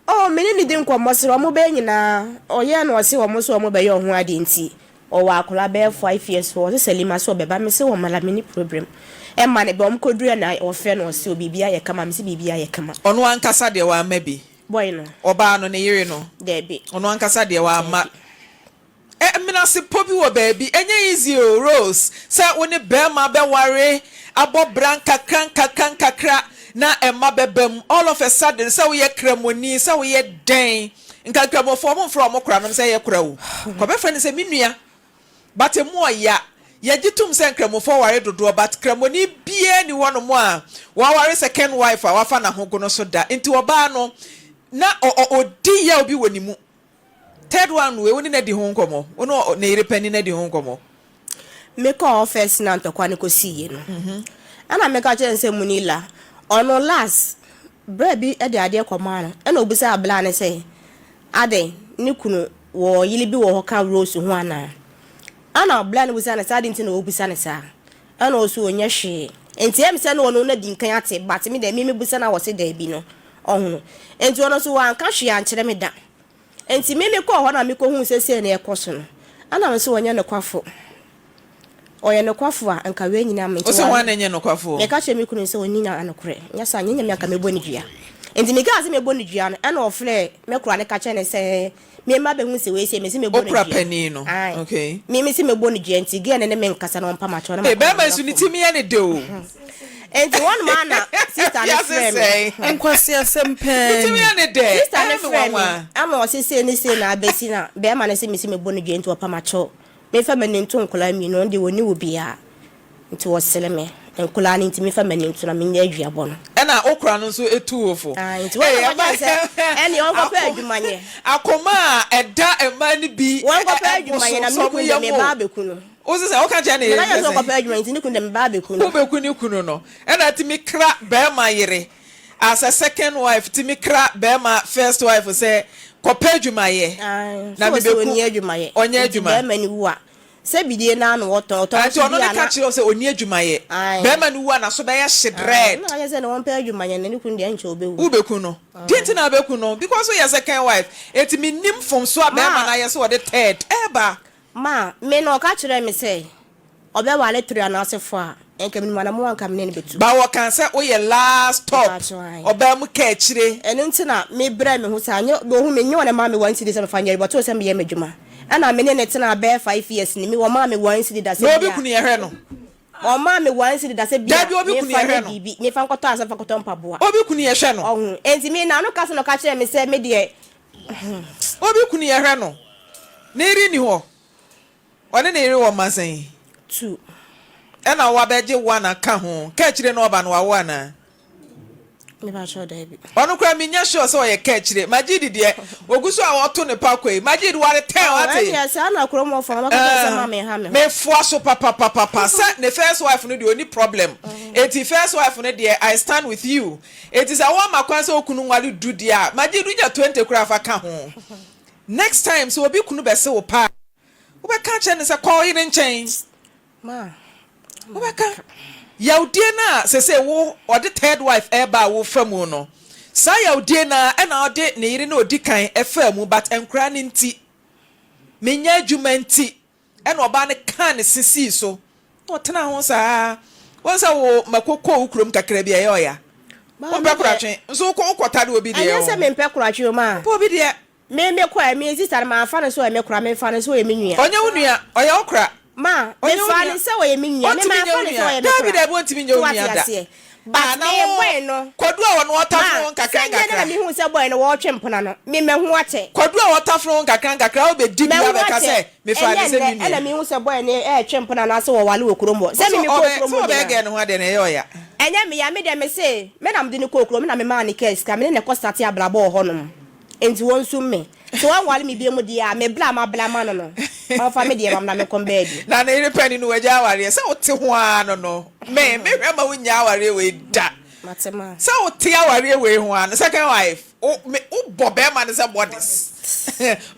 A: Oh, me ne no di nkɔmmɔ sere wɔn bɛyɛ nyinaa ɔyɛɛ no ɔse wɔn nso wɔn bɛyɛ ɔho adeɛ nti ɔwɔ akwadaa bɛyɛ five years old ɔse Salima sɛ ɔbɛba me se wɔn la me ni problem ɛma no bɛ wɔn kɔduru na ɔfrɛ no ɔse o biribi ayɛ kama me se biribi ayɛ kama.
B: Ɔno ankasa deɛ wamma bi?
A: Boy no.
B: Ɔbaa no, ne yere no?
A: Daabi.
B: Ɔno ankasa deɛ wamma?
A: Daabi.
B: Ɛ menasepɔ bi wɔ baabi. Ɛnyɛ easy o Rose sɛ wo ne barima bɛware abɔ bra nkakra nkakra nkakra na ɛma bɛba mu all of a sudden sɛ woyɛ kramoni sɛ woyɛ dɛn nka nkramofoɔ ɔmo mfrɛ ɔmo koranom sɛ yɛ kora o kɔbɛfrɛ no sɛ me nua but emu ɔya yɛgye tom sɛ nkramofoɔ ware dodoɔ but kramoni biara ni hɔnom a waware second wife a wafa n'ahogono so da nti ɔbaa no na ɔ ɔ ɔdi yaw bi wɔ ne mu. Third one wei wo ne no adi ho nkɔmmɔ? Wo ne ne yere panin adi ho nkɔmmɔ?
A: Mekɔɔ hɔ first na ntɔkwa no kɔsiiɛ no, ɛna meka kyerɛɛ no sɛ Munila, ɔno last berɛ bi de adeɛ kɔmaa no, ɛna ɔbisaa bla no sɛ adɛn ne kunu wɔ yere bi wɔ hɔ ka Rose ho anaa? Ɛna bla no bisaa no sɛ adɛn nti na ɔrebisa no saa? Ɛna ɔse ɔnyɛ hwee. Nti ɛyɛ me sɛ na ɔno no adi nkan ate but me deɛ me mebisa no a ɔse daabi no ɔhono. Nti ɔno nso wanka hwee ankyerɛ me da. Enti me mekɔɔ hɔ na mekɔhuu sɛ sei na ɛrekɔ so no, ɛna me nso ɔnyɛ nokwafo. Ɔyɛ nokwafo a, anka wei nyinaa mente.
B: Wose hwan na ɛnyɛ nokwafo?
A: Meka kyerɛɛ me kunu sɛ ɔnni nokorɛ, nyɛ saa a, nyɛ Nyame anka mɛbɔ no dua. Enti mekaa sɛ mɛbɔ no dua no, ɛna ɔfrɛɛ me kora no ka kyerɛɛ no sɛ me mma bɛhu sɛ wei sei, mese mɛbɔ no
B: Okura
A: dua.
B: panin no,
A: Ae.
B: okay.
A: Me mese mɛbɔ no dua nti girl no ne me nkasa na ɔmpa m'akyɛw na
B: Ee,
A: makɔ
B: bɛrima
A: na
B: nso ne
A: maba
B: ti
A: fam.
B: yɛ ne dɛ o.
A: Enti hɔnom ara na sista no
B: Wiase
A: frɛɛ me.
B: sɛe.
C: Nkwaseasɛm
B: Ne
C: paa
B: ti
C: ni.
B: yɛ ne dɛ.
A: Sista no
B: Ɛyɛ me
A: frɛɛ me
B: nwanwa.
A: ama ɔse sei ne sei na abɛsi na bɛrima no se mese mebɔ no dua nti ɔpa m'akyɛw memfa m'ani nto nkwadaa mmienu ɔno deɛ ɔnni obiara nti ɔsere me nkwadaa no nti memfa m'ani nto na menyɛ aduabɔ no.
B: Ɛna wo kora no nso tu wo fo.
A: Ae nti wɔn
B: Ee,
A: na
B: ɛma
A: ɔka kyerɛ me sɛ ɛneɛ ɔnkɔpɛ adwuma nyɛ.
B: Akoma a ɛda mmaa no bi
A: Wɔnkɔpɛ
B: bo
A: adwuma
B: so
A: nyɛ na
B: sɛ
A: me
B: ɔmo
A: kunu deɛ
B: yam
A: meba
B: o.
A: abɛku no.
B: Wo se sɛ woka kyerɛ ne
A: Meka
B: yere
A: kyerɛ
B: sɛ
A: sɛ
B: sɛn?
A: ɔnkɔpɛ adwuma nti ne kunu deɛ meba abɛku no.
B: Wobɛku ne kunu no. Ɛna tumi kra bɛrima yere as a second wife tumi kra bɛrima first wife sɛ kɔpɛ adwuma yɛ
A: Ae,
B: na
A: sɛ ɔse
B: mebɛku
A: ɔnni adwuma yɛ
B: ɔnyɛ
A: nti
B: adwuma.
A: bɛrima no wu a sɛ bidie no ara na ɔtɔn, ɔtɔn
B: Ah, nti
A: nso
B: ɔno
A: bi
B: ne
A: a
B: ka
A: na
B: kyerɛ wo sɛ ɔnni adwuma yɛ.
A: Ae.
B: Bɛrima no wu a n'aso bɛyɛ hye
A: Ae,
B: dread.
A: na ɔka kyerɛ sɛ na ɔmpɛ adwuma yɛ na ne kunu deɛ ɛnkyɛ ɔbɛwu.
B: Wobɛku no. Deɛ nti na wobɛku no? Because woyɛ second wife. Enti mennim mfomsoɔ a bɛrima
A: Ma
B: no ayɛ sɛ ɔde third ɛreba.
A: Ma, me no ɔka kyerɛɛ me sɛ ɔbɛware three anaase four a, nka menim anammɔn a nka me ne no bɛtu.
B: But wɔkaa sɛ woyɛ last top,
A: Mpakyɛw ae.
B: ɔbaa mu ka akyire.
A: Ɛno nti na me brɛɛ me ho saa, nyɛ, ohu me, nyɛ wɔn na ɛmaa me one cedi sɛ mefa nyɛ adwuma, ɔtoo sɛ meyɛ m'adwuma. Ɛna me ne no tenaa bɛyɛ 5 years ni, me wɔmaa me one cedi da sɛ
B: Na obi
A: bia,
B: kunu yɛhwɛ no.
A: wɔmaa me one cedi da sɛ bia
B: Dabi obi kunu
A: memfa
B: yɛhwɛ
A: nyɛ
B: no.
A: biribi, memfa nkɔtɔ asa, memfa nkɔtɔ mpaboa.
B: Obi kunu yɛhwɛ no.
A: Ɔho, enti me n'ano kasa na ɔka kyerɛɛ me sɛ me deɛ,
B: Obi kunu yɛhwɛ no. Ne yere nni hɔ. Ɔne ne yere wɔ mma sɛn?
A: Two.
B: Ɛna wabɛgye one aka ho. Ka akyire na ɔba no wawo anaa?
A: Mepakyɛw daabi.
B: Ɔno koraa menya sure sɛ ɔyɛ ka akyire. Majid deɛ ogu so a ɔto ne pa kɔ yi. Majid ware ten
A: Oh,
B: wate.
A: ɛnneɛ saa na kurom hɔ fam, ɔbɛka kyerɛ sɛ ma me nha me ho.
B: Mefoa so papapapapa sɛ ne first wife no deɛ ɔni problem. Enti first wife no deɛ I stand with you. Enti sɛ woama kwan sɛ wo kunu nware du deɛ a, Majid wonya 20 koraa fa ka ho. Next time sɛ obi kunu bɛse wo paa a, wobɛka akyerɛ no sɛ kɔ wo yere nkyɛn.
A: Ma,
B: Wobɛka. Yawdie no a sesei wo ɔde third wife ɛreba a wofa mu no, saa yawdie no ara ɛna ɔde ne yere no a ɔdi kan ɛfaa mu but nkoraa no nti, menyɛ adwuma nti ɛna ɔbaa no kaa ne se sii so na ɔtenaa ho saa. Wohu sɛ wo mako kɔ wo kurom kakra bi a ɛyɛ ɔya.
A: Ma,
B: Wompɛ
A: me deɛ,
B: koratwe nso wokɔ wokɔtare obi deɛ
A: ɛnyɛ sɛ
B: o.
A: mempɛ koratwe o, ma.
B: Wopɛ obi deɛ.
A: Me me kɔɛ me sister no manfa no sɛ ɔyɛ me kora me fa no sɛ ɔyɛ me nua.
B: Ɔnyɛ wo nua, ɔyɛ wo kora.
A: Ma, me
B: Ɔnyɛ wo
A: fa
B: nua.
A: no sɛ ɔyɛ me nua, me
B: Ɔntumi nyɛ
A: manfa
B: wo
A: no sɛ
B: nua.
A: ɔyɛ me
B: Daabi
A: kora.
B: daabi ɔntumi nyɛ
A: So
B: wo
A: wate
B: nua da.
A: aseɛ?
B: Ah
A: But
B: na
A: me
B: wo
A: boy no,
B: Kwadu a ɔno ɔtafere
A: ma,
B: wo nkakra
A: sɛ nyɛ dɛ na
B: nkakra.
A: me hu sɛ boy no wɔɔtwe mpena no, me mahu akyɛ.
B: Kwadu a ɔtafere wo nkakra nkakra wobɛdi bi
A: Mahu
B: abɛka
A: akyɛ.
B: sɛ mefaa no
A: Ɛnyɛ
B: sɛ me
A: nnɛ
B: nua.
A: ɛna me hu sɛ boy no ɛɛtwe mpena anaasɛ wɔwale wɔ kurom hɔ.
B: Wo
A: Sɛ
B: sɛ
A: me me kɔɔ
B: ɔbɛ
A: kurom
B: sɛ
A: hɔ
B: ɔbɛyɛ
A: nyinaa.
B: girl no ho adeɛ no ɛyɛ ɔya.
A: Ɛnyɛ me ya, me deɛ me se, me na mede no kɔɔ kurom, me na me maa no kaa sika, me ne no kɔ starte abrabɔ wɔ hɔ nom. Enti wɔnsum me. Sɛ wanware me bio mu deɛ a, me bra a mabra ama no no, ɔmfa me deɛ ma me na menkɔ baabi.
B: Na ne yere panin no wagyae awareɛ. Sɛ wote ho ara no no, me, mehwɛ ma wonnyae awareɛ wei da.
A: Mate ma.
B: Sɛ wote awareɛ wei ho ara no, second wife, wo, me, wobɔ bɛrima no sɛ bɔdes.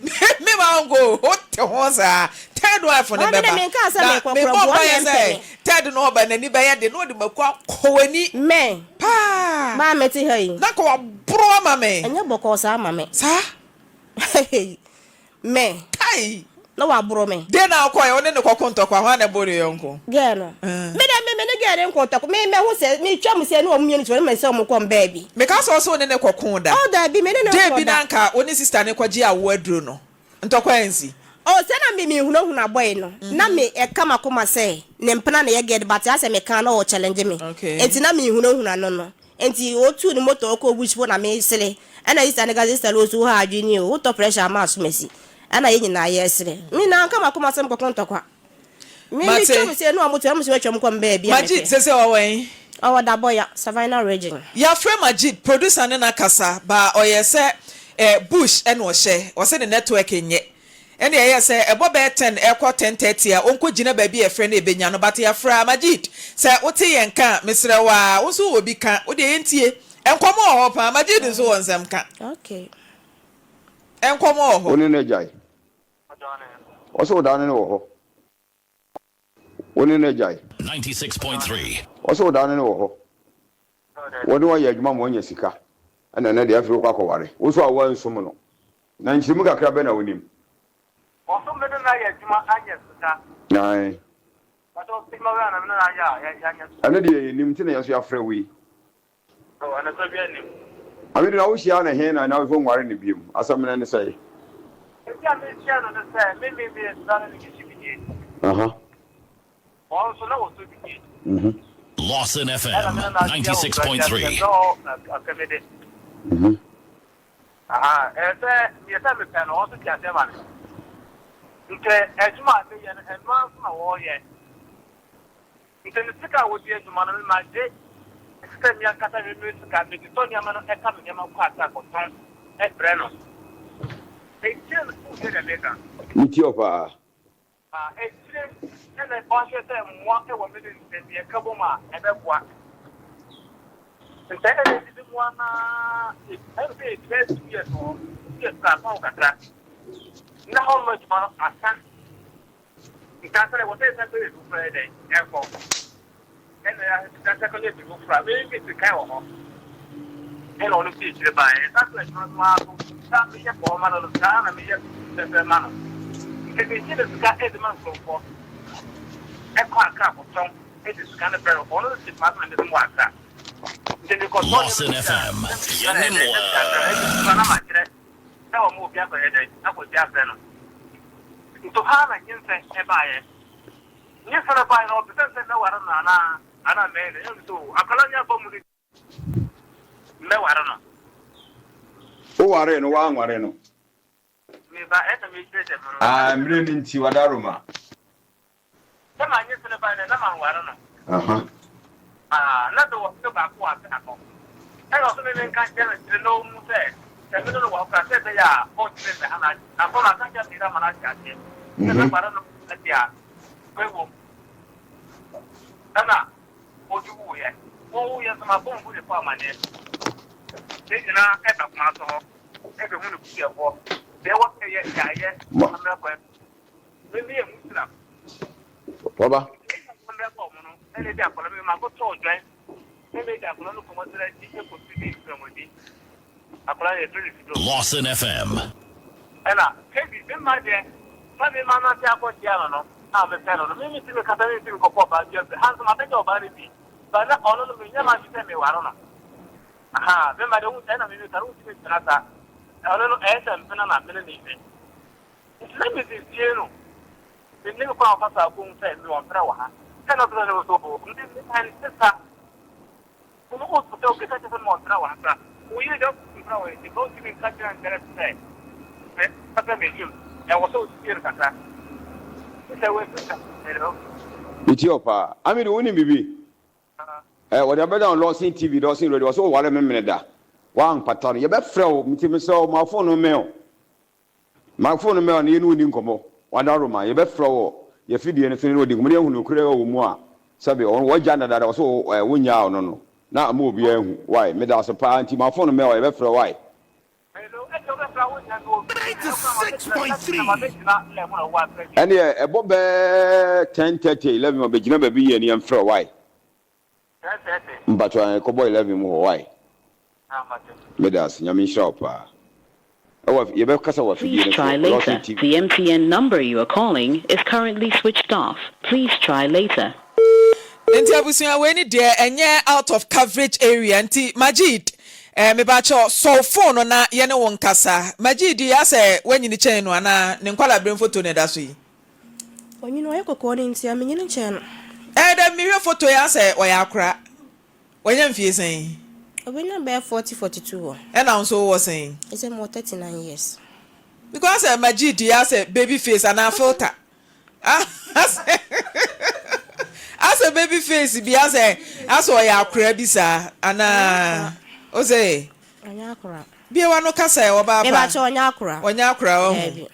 B: Me, me ma wo nkɔ o, wote ho saa. Third wife no
A: Maame deɛ
B: bɛba.
A: menkaa sɛ
B: Na
A: merekɔ
B: mebɔ
A: koraa, boa
B: mpaeɛ
A: na ɛmpɛ
B: sɛ
A: me.
B: third no ɔba, n'ani bɛyɛ den na ɔde mako akɔ w'ani.
A: Me.
B: Paa.
A: Maame te ha yi.
B: Na nka waboro ama me.
A: Ɛnyɛ bɔkɔɔ saa ma me.
B: Saa.
A: Me.
B: Kai.
A: Na waboro me.
B: Den na wokɔɛ wo ne no kɔko ntɔkwa hwan na ɛboro ne yɔnko?
A: Girl no. Me de me me ne girl no nko ntɔkwa me mɛho sɛ me twa mu sɛ ne wɔn mmienu ti wɔn mɛ sɛ wɔn kɔ mbaa bi.
B: Meka sɛ ɔsɛ wo ne no kɔko da.
A: Oh dabi me ne no
B: Day
A: nkɔ
B: bi
A: da.
B: na nka wo ne sister no kɔgye awoɔ aduro no ntɔkwa ansi.
A: Oh sɛ na me mehunahuna boy no na me ɛka makoma sɛ ne mpena na ɛyɛ girl but asɛ meka na ɔ challenge me nti na mehunahuna no no nti ɔtuu ne motor ɔkɔɔ bush hɔ na mesere ɛna sister no ka sɛ sister Rose wo ha adwene o wotɔ pressure ama asomasi ɛna yɛn nyinaa yɛsere me na anka makoma sɛ mekɔko ntɔkwa Me me
B: Mate.
A: twam sɛ na ɔmo twam sɛ watwam kɔ me baabi a
B: Majid
A: mepɛ.
B: sese ɔwɔ he?
A: Ɔwɔ Daboya, Savannah Region.
B: Yɛafrɛ Majid, producer ne no akasa ba ɔyɛ sɛ eh bush ɛna ɔhyɛ, ɔse ne network nyɛ ɛna ɛyɛɛ sɛ ɛbɔ bɛyɛ ten ɛkɔ 10:30 a ɔnkɔ gyina baabi a yɛfrɛ no ɛbɛnya no but yɛafrɛ a Majid sɛ wote yɛn nka a mesrɛ wo aa wo nso wowɔ bi ka wodeɛ yɛntie nkɔmmɔ wɔ hɔ paa Majid nso wɔ nsɛm ka
A: Okay.
B: nkɔmmɔ wɔ
C: Wo
B: hɔ.
C: ne no agyae. Ɔse wo daa ne no wɔ hɔ. Wo ne no agyae. Ɔse wo daa ne no wɔ hɔ. Wo ne ɔyɛ adwuma ma wanya sika. Ɛna ɛnɛ deɛ afei wokɔ akɔware. Wo nso a woansom no. Na nkyeremu kakra bɛn na wonim?
D: Ɔso me ne no ayɛ adwuma anya sika.
C: Ae.
D: But ɔse adwuma wei a na me ne no ayɛ a yɛanya sika.
C: Ɛno deɛ yɛnim nti na yɛn nso yɛafrɛ wo yi. Ame na wohyiaa no he na na wonware no biom? Asɛm no ne sɛe? Aha. Mhm.
E: Lawson FM 96.3.
C: Mhm.
D: Nti me sika a wɔdi adwuma no me magye ɛte sɛ me ankasa me me sika mede tɔ nneɛma no ɛka me nneɛma kɔ Accra kɔtɔn brɛ no. Akyire no wotie deɛ meka?
C: Metie wo paa.
D: Akyire ɛna ɔhwɛ sɛ mmoa wɔ me ne nsam yɛka bom a ɛbɛboa. Nsɛ ɛna ɛdidi mu ara ɛm sɛ ɛdi bɛyɛ 2 years wɔ hɔ, 2 years koraa apɔn kakra na hɔ nom adwuma no asa. Nka sɛ wɔ sɛ yɛsan kɔyɛ biribi foforɔ yɛ dɛn? Ɛnkɔ. Ɛna yɛsan kɔyɛ biribi foforɔ a, me me sika wɔ hɔ. Ɛna ɔno fi akyire baeɛ. Yɛsan kɔ adwuma no ara so. Saa meyɛ bɔɔ ma no no, saa na meyɛ fɛfɛ ma no. Nti megye ne sika de ma nkurɔfoɔ. Ɛkɔ Accra kɔtɔn de sika no brɛ no. Ɔno nso te Kumasi na me nso mewɔ Accra. Nti mekɔtɔ nneɛma
E: Lawson
D: bi a,
E: FM,
D: na mede sika no
E: yɛne
D: ayɛ dɛn?
E: mo
D: Na mede abrɛ no. Ɛnti sika no na makyerɛ sɛ wɔma obi akɔyɛ dɛn? Akɔgye abrɛ no. Nto ha na nyinsɛn baeɛ. Nyinsɛn no baeɛ no, ɔbisa me sɛ mɛware no anaa, anaa mɛyɛ dɛn. Ɛna mese oo, akwadaa no aba mu no deɛ, mɛware no.
C: Wowaree no, woanware no?
D: Me ba, ɛna mekyerɛkyerɛ me no.
C: Ah, mmerɛ no nti, wadaroma.
D: Sɛ mannye sene bae no, na manware no.
C: Aha.
D: Ah, na mewɔ hene baako wɔ ase ha hɔ. Ɛna ɔse me menka nkyerɛ no nkyerɛ na ɔnhu sɛ, sɛ me ne no wɔ hɔ koraa, sɛ ɛbɛyɛ a ɔntumi mmɛha n'adwene. Na mpo maka akyerɛ me yere ama no ate aseɛ sɛ mɛware no deɛ a, nokorɛ wom. Ɛna ɔde wuiɛ. Ɔwuiɛ nso, mabɔ m'abusuafoɔ amaneɛ. Yɛn nyinaa ɛba Kumase hɔ ɛbɛhu ne busuafoɔ. Deɛ ɛwɔ sɛ yɛyɛ, yɛayɛ
C: Ma.
D: amammerɛ kwan so.
C: Waba.
E: Lawson FM.
D: Nti na medze sie no. Minnyim kwan a ɔfa so a obohu sɛ mewɔ mpena wɔ ha. Nna ɔpɛ dɛ ɔno so o, me me ɛnntse sa. Wo wo sɛ obi ka kyerɛ sɛ mewɔ mpena wɔ ha koraa, wo yer dɛ ɔwɔ mpena wɔ ekyir, onntum nnka kyerɛ nkyerɛ no sɛ me pɛ m'ekyir. Ɛwɔ sɛ osie no kakra. Sɛ oefi sa, hello.
C: Metie wo paa. Amidu, wonim biribi? Eh, wɔde abɛda wo Lawson TV, Lawson Radio, wɔsɛ woware Memeneda. Woampata no, yɛbɛfrɛ wo, nti mesrɛ wo, ma phone no mmɛn wo. Ma phone no mmɛn wo na yɛne wo nni nkɔmmɔ. W'adaworoma, yɛbɛfrɛ wo wɔ yɛn afidie no so ne wo adi nkɔmmɔ na yɛahu nokorɛ a ɛwɔ mu a, sɛbe, ɔno wagya no dadaada, wɔsɛ wo, eh, wonnyaa ɔno no, na ama obiara ahu. Wai, meda ase paa, nti ma phone no mmɛn wo a, yɛbɛfrɛ wo, wai. Ɛnneɛ ɛbɔ bɛɛ 10:30, 11 a, bɛgyina baabi yie na yɛmfrɛ wo, wai. Mpakyɛw ɛkɔ bɔ 11 mu hɔ wai. Meda ase Nyame nhyira wo paa. Ɛwɔ yɛbɛ kasa wɔ
F: Please
C: afidie no
F: try
C: so Lawson
F: later.
C: TV.
F: The MTN number you are calling is currently switched off. Please try later.
B: Nti abusua wei ne deɛ ɛnyɛ out of coverage area nti Majid. Eh, mepakyɛw, sɔ wo phone no na yɛne wo nkasa. Magye di asɛ woanyini kyɛn no anaa? Ne nkwadaa-bere mfoto na ɛda so yi.
A: Ɔnyini, ɔyɛ kɔkɔɔ no nti a, menyini nkyɛn no.
B: Eh, dabi, mehwɛ foto yi asɛ ɔyɛ akora. Wanya mfie sɛn?
A: Ɔbɛnya bɛyɛ 40, 42 hɔ.
B: Ɛna wo nso wowɔ sɛn?
A: Ɛsɛ mewɔ 39 years.
B: Because asɛ magye di asɛ baby face anaa filter. Asɛ asɛ baby face bi asɛ asɛ ɔyɛ akora bi saa anaa ose.
A: Ɔnyɛ akora.
B: Bie w'ano kasa ɛ ɔbaa pa.
A: Mepakyɛ ɔnyɛ akora.
B: Ɔnyɛ akora wahu.
A: Daabi.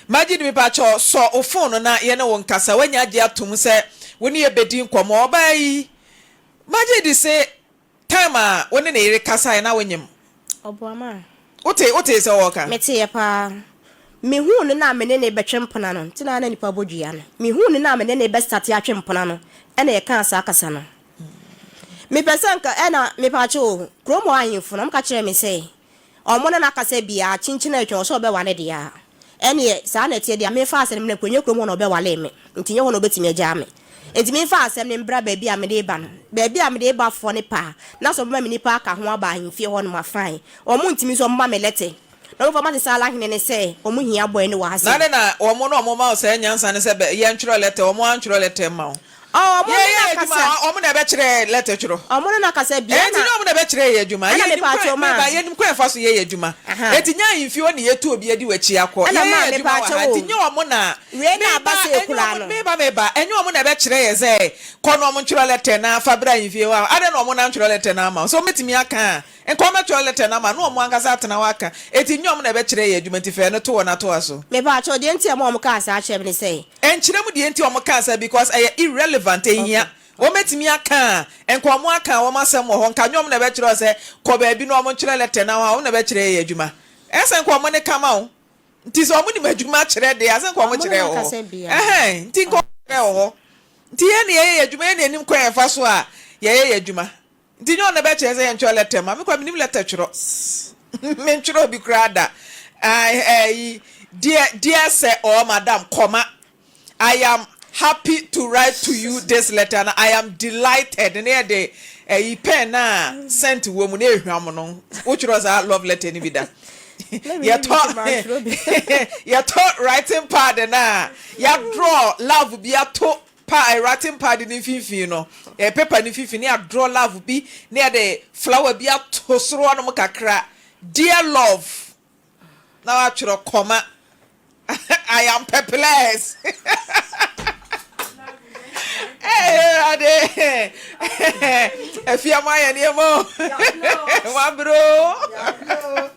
B: Majid mepakyɛ sɔ wo phone no na yɛne wo nkasa wanya agye atom sɛ wo ne yɛ bɛdi nkɔmmɔ ɔbaa yi Majid se Time a wo ne ne yere kasaeɛ na wonyem.
A: Ɔboa ma.
B: Wote wotee sɛ ɔreka?
A: Meteeɛ paa. Mehuu no na me ne no rebɛtwe mpena no, nti na na nipa bɔ dua no. Mehuu no na me ne no rebɛstate atwe mpena no, ɛna yɛkaa saa kasa no. Mepɛ sɛ nka ɛna mepaakyɛw o, kurom hɔ ahemfo no, wɔka kyerɛɛ me sɛ, Ɔmo ne no akasa biaa, kyinkyin a atwa wɔ sɛ ɔbɛware deɛ a, ɛneɛ saa na ɛteɛ deɛ a, memfa asɛm no mmra mpo, ɛnyɛ kurom hɔ na ɔbɛwaree me, nti nyɛ hɔ na ɔbɛtumi agyaa me. Nti memfa asɛm no mbra baabi a mede reba no, baabi a mede reba foɔ no pɛ a, na sɛ ɔbɛma me nipa aka ho aba ahemfie hɔ nom a, fine. Ɔmo ntumi nso ɔmo ma me lɛtɛ, na ɔmo fa mate Saala hene no sɛ ɔmo hia boy no wɔ ha sei.
B: Na adɛn na wɔn na wɔma wo saa nyansa no sɛ bɛ yɛntwerɛ lɛtɛ, wɔn antwerɛ lɛtɛ mma wo?
A: Ɔɔ, ɔmo ne
B: Yɛyɛ
A: no
B: yɛn adwuma
A: akasa.
B: a, wɔn na ɛbɛkyerɛ lɛtɛ twerɛ.
A: Ɔmo ne no akasa bia,
B: Enti
A: ɛna.
B: nyɛ wɔn na ɛbɛkyerɛ yɛn adwuma.
A: Ɛna
B: Yɛnim
A: mepaakyɛw
B: kwan,
A: maa.
B: meba, yɛnim kwan a yɛfa so yɛ yɛn adwuma.
A: Aha.
B: Enti nyɛ ahemfie hɔ na yɛtu obi adi w'akyi akɔ.
A: Ɛna
B: Yɛyɛ
A: maa
B: yɛn adwuma wɔ
A: mepaakyɛw
B: ha.
A: o.
B: Enti nyɛ wɔn na,
A: Wei na
B: meba,
A: aba sei
B: ɛnyɛ
A: koraa
B: wɔn,
A: no.
B: meba, meba, ɛnyɛ wɔn na ɛbɛkyerɛ yɛn sɛ kɔ na wɔntwerɛ lɛtɛ na fa bra ahemfie hɔ a. Adɛn na wɔn na antwerɛ lɛtɛ no amma wo? Sɛ wɔbɛtumi aka a, nka wɔmmɛtwerɛ lɛtɛ no ama na wɔn ankasa atena hɔ aka. Enti nyɛ wɔn na ɛbɛkyerɛ yɛn adwuma, enti fa ɛno to hɔ na toa so.
A: Mepaakyɛw, deɛ nti a ɛma wɔn kaa saa kyerɛ me ne sɛ.
B: Ɛnkyerɛ mu deɛ nti a wɔn kaa saa because ɛyɛ irrelevant, ɛnhia.
A: Okay.
B: Wɔn bɛtumi aka a, nka wɔn aka wɔn asɛm wɔ hɔ, nka nyɛ wɔn na ɛbɛkyerɛ wo sɛ kɔ baabi na wɔn ntwerɛ lɛtɛ na wɔn na ɛbɛkyerɛ yɛ adwuma. Ɛyɛ sɛ nka wɔn ne ka ma wo. Nti sɛ wɔn nim adwuma kyerɛ deɛ a, sɛ nka wɔn
A: Wɔn ne
B: kyerɛ wɔ
A: no kasa
B: hɔ.
A: biara.
B: Ɛhɛn, nti nka wɔn kyerɛ wɔ hɔ. Nti yɛn na yɛyɛ yɛ adwuma, yɛn na yɛnim kwan a yɛfa so a yɛyɛ yɛ adwuma. Nti nyɛ ɔno na ɛbɛkyerɛ sɛ yɛntwerɛ lɛtɛ mma me koraa mennim lɛtɛ twerɛ. Mentwerɛ obi koraa da. Ayi, dear, dear sir or madam, comma, I am happy to write to you this letter and I am delighted. Ne yɛde ayi pen na scent wɔ mu na ehwam no. Wotwerɛ saa love letter no bi da? Yɛtɔ yɛtɔ writing pad na yɛadraw love bi ato Pa a writing pad no mfimfini no, eh, paper no mfimfini, ne yɛadraw love bi, ne yɛde flower bi ato soro hɔnom kakra. Dear love, na watwerɛ kɔma. I am perplexed. Hey, Awurade. Afia mo ayɛ nneɛma o. Wabere o.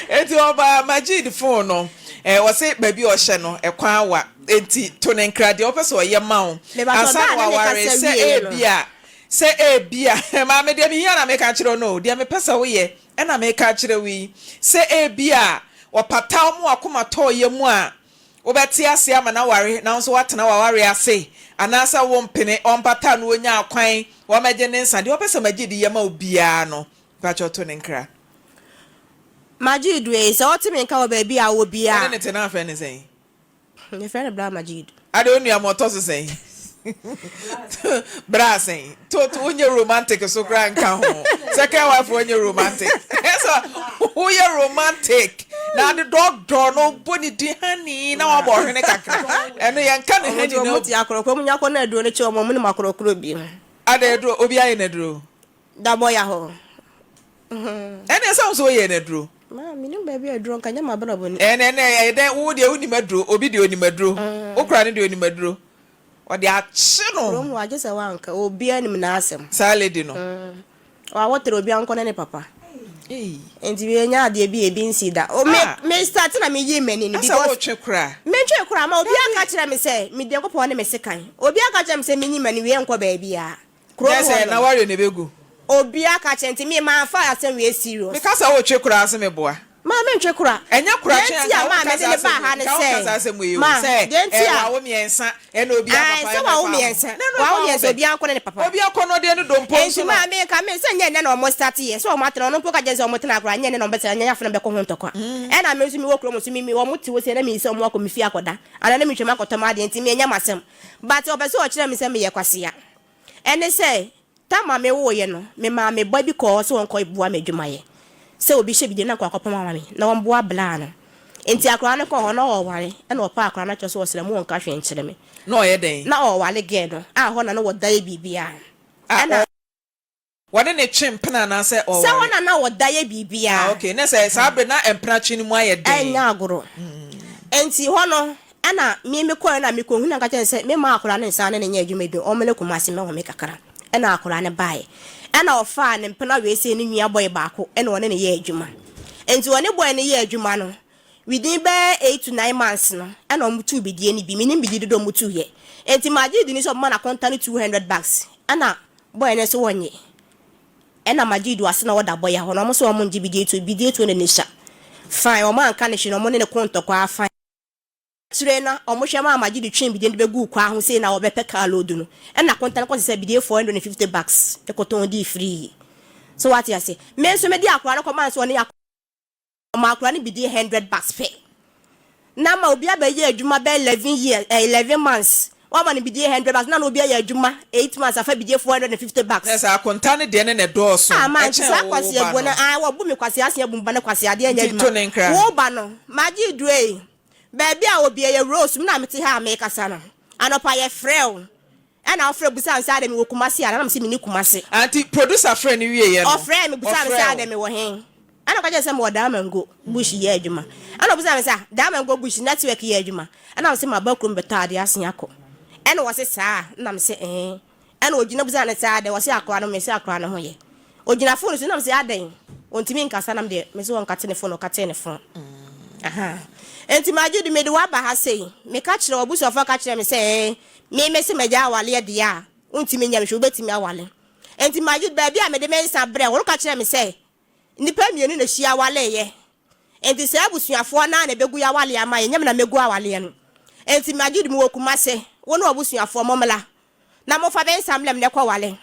B: Eti ɔbaa Majid phone no, eh, ɔse baabi a ɔhyɛ no, ɛkwan awa. Enti to no nkra deɛ wopɛ sɛ ɔyɛ ma wo
A: Mepakyɛw,
B: ansa
A: da
B: na
A: a ne ne
B: waware
A: kasa
B: sɛ
A: wieeɛ no.
B: ebia sɛ ebia maame deɛ mehia na meka akyerɛ wo no o deɛ mepɛ sɛ woyɛ ɛna meka akyerɛ wo yi sɛ ebia ɔpata wo ma w'akoma tɔ wo yam a wobɛte aseɛ ama no aware na wo nso woatena w'awareɛ ase anaasɛ wompene ɔmpata no ɔnya kwan wɔmmɛgye ne nsa deɛ wopɛ sɛ magye di yɛ ma wo biara no mepakyɛw to no nkra.
A: Magye di ei, sɛ wote me nka wɔ baabi a wowɔ biara.
B: Wone no te na afrɛ no sɛn?
A: Yɛfrɛ no Bra Majid.
B: Ade wo nua ma ɔtɔ so sɛn? Bra sɛn? To to wonyɛ romantic so koraa nka ho. Second wife wonyɛ romantic. Ɛsɛ woyɛ romantic na ade dɔɔdɔɔ no bɔ ne din honey na wabɔ ɔhwene kakra. Ɛno yɛnka ne honey no.
A: Ɔmo te akorɔkorɔ ɔmo nya kɔ na aduro no kye ɔmo ɔmo nim akorɔkorɔ bi.
B: Ade aduro obi ayɛ n'aduro.
A: Dabɔ ya hɔ.
B: Ɛnneɛ sɛ wo nso woyɛɛ no aduro.
A: Maa menim baabi a aduro nka nyɛ m'abrabɔ ni.
B: Ɛnɛ ɛnɛ ɛyɛ dɛn wo deɛ wonim aduro obi deɛ onim aduro wo kora no deɛ onim aduro ɔde akye no.
A: Kurom hɔ agye sɛ woanka obiara nim n'asɛm.
B: Saa lady no.
A: Wawɔtere obiara nkɔ ne ne papa. Nti wei nyɛ adeɛ bi a ebi nsi da. O me me start na me yii m'ani no
B: Asɛ
A: because.
B: wotwe kora.
A: Mentwe kora ma obiara ka kyerɛ me sɛ me Nyankopɔn ne me sekan. Obiara ka kyerɛ me sɛ menyi m'ani wei nkɔ baabiara. Kurom
B: Nyɛ sɛ
A: hɔ
B: na
A: nom.
B: w'awerɛ na ɛbɛgu.
A: Obia ka kyerɛ nti me manfa asɛm wei serious.
B: Me ka sɛ wo twe koraa se me boa.
A: Maa me ntwe kora.
B: Ɛnyɛ kora
A: Deɛ
B: twe a
A: nti a
B: nka wo
A: maa
B: nka
A: me de
B: saa
A: ne
B: asɛm
A: baa ha
B: wei
A: ne
B: nka wo nka
A: sɛ
B: saa asɛm wei o
A: ma
B: sɛ
A: deɛ nti
B: ɛɛ
A: a
B: wawo miɛnsa ɛna obi
A: Ae
B: apapa
A: sɛ
B: ɛna
A: wawo
B: ɛfa ho
A: miɛnsa
B: na ɛno
A: wawo
B: ɛfa ho
A: miɛnsa
B: bɛn
A: obia nkɔ ne ne papa.
B: obi akɔnɔdeɛ ne dompo
A: Nti
B: nso no.
A: maa me nka me sɛ nyɛ nnɛ na ɔmo start yɛ sɛ ɔmo atena ɔno mpo ka kyerɛ sɛ ɔmo tena koraa nyɛ nnɛ na ɔmo bɛtena nyɛ afei na ɔmo bɛkɔ ho ntɔkwa ɛna me nso me wɔ kurom nso me me ɔmo te hɔ sei na me sɛ ɔmo akɔ me fie akɔda anaa na me twam akɔtɔ m'adeɛ nti me ɛnyɛ m'asɛm but ɔpɛ sɛ ɔkyerɛ me sɛ meyɛ kwasea ɛne sɛ. Tam a mewoeɛ no, memaa me ba bi kɔɔ hɔ sɛ ɔnkɔboa me adwumayɛ. Sɛ obi hyɛ biribi na anka wakɔpam ama me na ɔmboa bla no. Nti akwadaa no kɔɔ hɔ na ɔreware ɛna ɔpaa akwadaa no akyɛw sɛ ɔsrɛ mo ɔnka hwee nkyerɛ me.
B: Na ɔyɛ dɛn?
A: Na ɔreware girl no a hɔ na na wɔda yɛ biribiara.
B: A
A: Ɛna.
B: Wɔne no twe mpena anaasɛ
A: Sɛ
B: ɔreware?
A: hɔ na na wɔda yɛ
B: Ah
A: biribiara.
B: okay, na sɛ saa bere na mpena twe no mu ayɛ den.
A: Ɛnyɛ agorɔ. Nti hɔ no ɛna me mekɔɛ na mekɔhunu na meka kyerɛ no sɛ memma akwadaa no nsan ne no nyɛ adwuma bio, ɔmmra Kumasi mmɛhome kakra. Ɛna akwadaa no baeɛ. Ɛna ɔfaa ne mpena wei sei ne nua boy baako ɛna ɔne no yɛɛ adwuma. Nti ɔne boy no yɛɛ adwuma no, within bɛyɛ 8 to 9 months no, ɛna ɔmo tuu bidie no bi. Menim bidie dodoɔ ɔmo tuiɛ. Nti magye di ni sɛ ɔbɛma no akonta no 200 bags. Ɛna boy no nso wɔnyɛ. Ɛna magye di ase na ɔda boy hɔ na ɔmo nso ɔmo ngye bidie tu bidie 200 ne hyɛ. Fine, ɔmo anka ne hwee na ɔmo ne ne ko ntɔkwa fine. Akyire na ɔmo hwɛ maa magye di twe bidie no bɛguu kwan ho sei na wɔbɛpɛ car load no. Ɛna akonta no kɔsɛ sɛ bidie 450 bags ɛkɔtɔn dii free. So wate ase. Me nso mede akwadaa no kɔmaa nso ɔne ɔma akwadaa no bidie 100 bags pɛ. Na ma obi abɛyɛ adwuma bɛyɛ 11 years, 11 months. Wama no bidie 100 bags na na obi ayɛ adwuma 8 months afa bidie 450 bags.
B: Na sɛ akonta no deɛ ne na ɛdɔɔso
A: Ah, man, nti
B: ɛkyɛn
A: saa
B: wo
A: kwasi
B: ba
A: abuo
B: no.
A: no, ah, wɔbu me kwasi ase abu mba no kwasi adeɛ nyɛ
B: Nti to ne
A: adwuma.
B: nkra.
A: Wo ba no, magye duro yi. Baabi a obi yɛ Rose, mu na mete ha a mekasa no. Anɔpa yɛfrɛ wo. Ɛna wofrɛ busa me sɛ adɛ mewɔ Kumasi a, na nam sɛ menni Kumasi.
B: Anti producer frɛ no wieɛ no.
A: Ɔfrɛ me busa me sɛ
B: Ɔfrɛ
A: adɛ
B: wo.
A: mewɔ he. Ɛna ɔka kyerɛ sɛ mewɔ Damango bush yɛ adwuma. Ɛna ɔbusa me sɛ Damango bush network yɛ adwuma. Ɛna me sɛ maba kurom bɛtɔ adeɛ asen akɔ. Ɛna wɔse saa, na me sɛ ɛɛ. Ɛna ogyina busa ne sɛ adɛn, wɔse akora no, me sɛ akora no ho yɛ. Ogyina phone so na me sɛ adɛn, ontumi nkasa nam deɛ, me sɛ wɔnkate ne phone, ɔkatee ne phone. Aha. Enti magye di mede waba ha sei. Meka kyerɛ w'abusuafoɔ ka kyerɛ me sɛ ɛɛ, me me se magya awaleɛ deɛ a, wontumi nyɛ me hwee, wobɛtumi awale. Enti magye di baabi a mede me nsa brɛ wo, woka kyerɛ me sɛ nnipa mmienu na hyia awaleeɛ. Enti saa abusuafoɔ naa na ɛbɛgu yɛ awaleɛ ama yɛ, nyɛ me na mɛgu awaleɛ no. Enti magye di mewɔ Kumase, wo ne w'abusuafoɔ mommra na momfa me nsa mmrɛ me na ɛkɔ wale.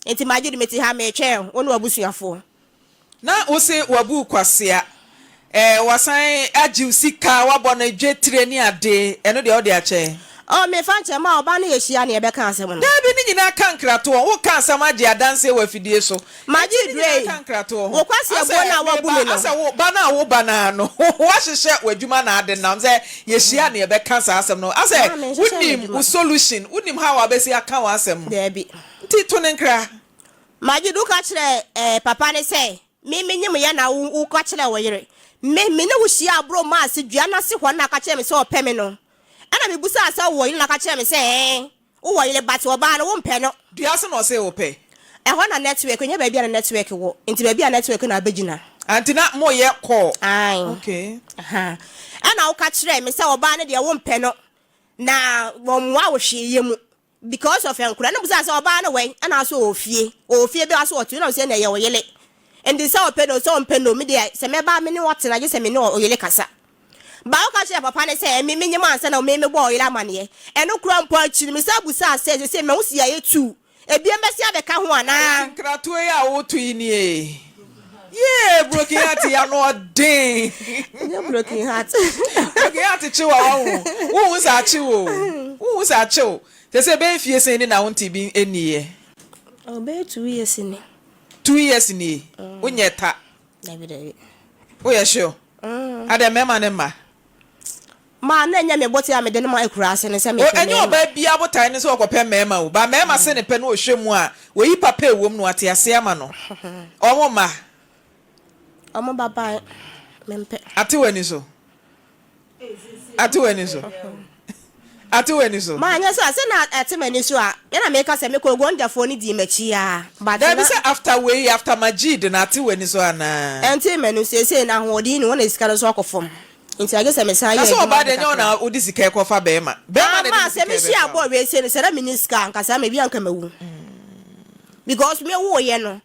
A: Enti magye di mete ha meretwɛn wo ne w'abusuafoɔ.
B: Na wo se wabu kwasea. Eh, wasan agye wo sika, wabɔ no dwetire ne ade, ɛno deɛ wode akyɛ?
A: Oh, memfa nkyɛ, ma ɔbaa no yɛhyia ne yɛbɛka asɛm no.
B: Daabi, ne nyinaa ka nkratoɔ. Woka asɛm agye adanseɛ wɔ afidie so.
A: Magye
B: Enti ne
A: due
B: nyinaa
A: yi,
B: ka nkratoɔ ho.
A: wo kwasea
B: Asɛ
A: buo no a woabu
B: meba,
A: me no.
B: asɛ wo ba no a woba no ara no, woahyehyɛ w'adwuma na ade nam sɛ yɛhyia ne yɛbɛka saa asɛm no. Asɛ
A: Maa menhyehyɛ
B: wonim
A: m'adwuma.
B: wo solution, wonim how a wobɛsi aka w'asɛm.
A: Daabi.
B: Nti to ne nkra.
A: Magye di woka kyerɛ eh, papa ne sɛ me menyem yɛ na wo woka kyerɛ wo yere. Me me ne wo hyia aburo maa ase dua no ase hɔ na aka kyerɛ me sɛ ɔpɛ me no. Ɛna mebusaa sɛ wowɔ yere na aka kyerɛ me sɛ ɛɛ wowɔ yere but ɔbaa no wompɛ no.
B: Dua so na ɔse wopɛ.
A: Ɛhɔ na network, ɛnyɛ baabi a na network wɔ. Nti baabi a network na abɛgyina.
B: Anti na moyɛ call.
A: Ae.
B: Okay.
A: Aha. Ɛna woka kyerɛ me sɛ ɔbaa no deɛ wompɛ no na wɔmmoa wo hwee yɛ mu because of nkora no busa sɛ ɔbaa no wɛn ɛna so ɔwɔ fie, ɔwɔ fie bi aso ɔte na sɛ na ɛyɛ wo yere. Nti sɛ ɔpɛ no sɛ ɔmpɛ no, me deɛ sɛ mɛba me ne ɔtena gye sɛ me ne ɔyere kasa. Ba woka kyerɛ papa ne sɛ ɛme menyem ansa na me mebɔ ɔyere amaneɛ. Ɛno kora mpo akyi no mesa busaa sɛ sɛ sɛ mahu si ayɛ tu ebien bɛsi abɛka ho anaa.
B: Enti nkratoɔ yi a woto yi nie? Yee, broken heart yi ano ɔden.
A: Ɛnyɛ broken heart.
B: Broken heart kyew a wahu. Wohu sɛ akyew o. Wohu sɛ akyew. Sɛ sɛ ɛbɛyɛ fie sɛn ni na wonte bi nniiɛ?
A: Ɔbɛyɛ 2 years ni.
B: 2 years nie? Wonyɛ ta?
A: Dabi dabi.
B: Woyɛ sure? Adɛ mmarima ne mma?
A: Ma na ɛnyɛ me bote a mede no ma akura ase ne sɛ
B: O,
A: mepɛ
B: ɛnyɛ
A: mmarima.
B: ɔbaa biara botae ne sɛ ɔkɔpɛ mmarima o. Ba mmarima se ne pɛ na ɔhwɛ mu a, wɔyi papa a ɛwom na wate aseɛ ama no. Ɔmo mma.
A: Ɔmo ba ban mempɛ.
B: Ate w'ani so. Ate w'ani so. Ate w'ani so.
A: Ma nyɛ sɛ sɛ na ɛte m'ani so a, ɛna meka sɛ mekɔ Gondafoɔ no dii m'akyi a. But
B: Dabi
A: na
B: sɛ after wei, after Majid na ate w'ani so anaa?
A: Ɛnte m'ani so. Seesei na ahoɔden ni hɔ na sika no nso akɔ fam. Nti agye sɛ mesan
B: Na
A: yɛ
B: sɛ
A: adwuma
B: ɔbaa
A: no
B: deɛ ɛnyɛ wo
A: kakra.
B: na wode sika ɛkɔfa bɛrima. Bɛrima na
A: Ama
B: ɛde ne
A: sɛ
B: sika
A: mehyia
B: ɛbɛfa wo.
A: aboa wei sei no sɛ na menni sika a, anka saa ma ebi anka mawu. Because me woeɛ no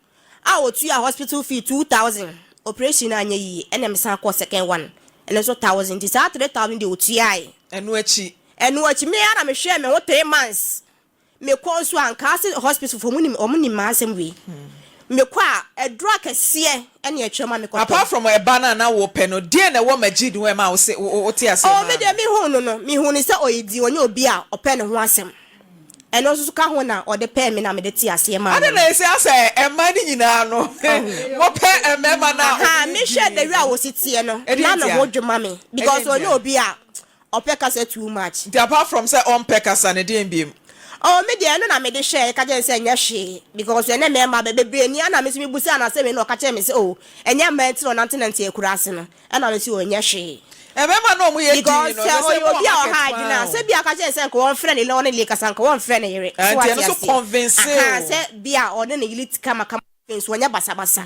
A: a otua hospital fee 2,000, operation no anyɛ yie ɛna mesan kɔɔ second one, ɛno nso 1,000 nti saa 3,000 deɛ otuae.
B: Ɛno akyi.
A: Ɛno akyi me ara na mehwɛɛ me ho 3 months. Mekɔ nso a nka ase hospital fo ɔmo nim ɔmo nim m'asɛm wei. Mekɔ a aduro akɛseɛ ɛna ɛtwerɛ ma mekɔtɔ.
B: Apart from ɛba no a na wopɛ no, deɛn na ɛwɔ Majid ho a ɛma wo se wo wote aseɛ
A: Oh
B: maa
A: me deɛ
B: no?
A: me hu no no, me hu no sɛ ɔyɛ di ɔnyɛ obi a ɔpɛ ne ho asɛm. Ɛno nso so ka ho na ɔde pɛɛ me na mede tee aseɛ maa no
B: Adɛn
A: no.
B: na ɛsɛ asɛ mmaa no nyinaa no mopɛ mmarima no a
A: Ahaa,
B: wɔyɛ
A: mehwɛ
B: dinn
A: the way a
B: no?
A: ɔsi teɛ no,
B: Ɛdeɛn
A: na ne
B: ntia?
A: ho dwo ma me because
B: Ɛdeɛn
A: ɔnyɛ
B: ntia?
A: obi a ɔpɛ kasa too much.
B: Nti apart from sɛ ɔmpɛ kasa no, deɛn biom?
A: Oh, me deɛ ɛno na mede hwɛɛ, ka kyerɛɛ no sɛ ɛnyɛ hwee because ɛnɛ mmarima bɛ bebree ni ɛna me nso mebusaa no asɛm yi na ɔka kyerɛɛ me sɛ oh, ɛnyɛ mmaa nti na ɔnantenante akuraase no, ɛna me nso oh, ɛnyɛ hwee.
B: Mmarima no a wɔyɛ dinn
A: Because
B: no,
A: sɛ
B: ɛsɛ sɛ
A: ɔyɛ
B: ɛmu
A: obi a
B: wɔ
A: ɔha
B: market
A: adwene
B: paa
A: a,
B: o.
A: sɛ bi a ɔka kyerɛ no sɛ nka wɔmfrɛ ne yere na ɔne ne yere kasa, nka wɔmfrɛ ne yere.
B: Ah,
A: So
B: nti
A: wate
B: ɛno nso
A: aseɛ?
B: convince
A: Ahaa,
B: o.
A: sɛ bi a ɔne ne yere ti kamakama afei nso ɔnyɛ basabasa.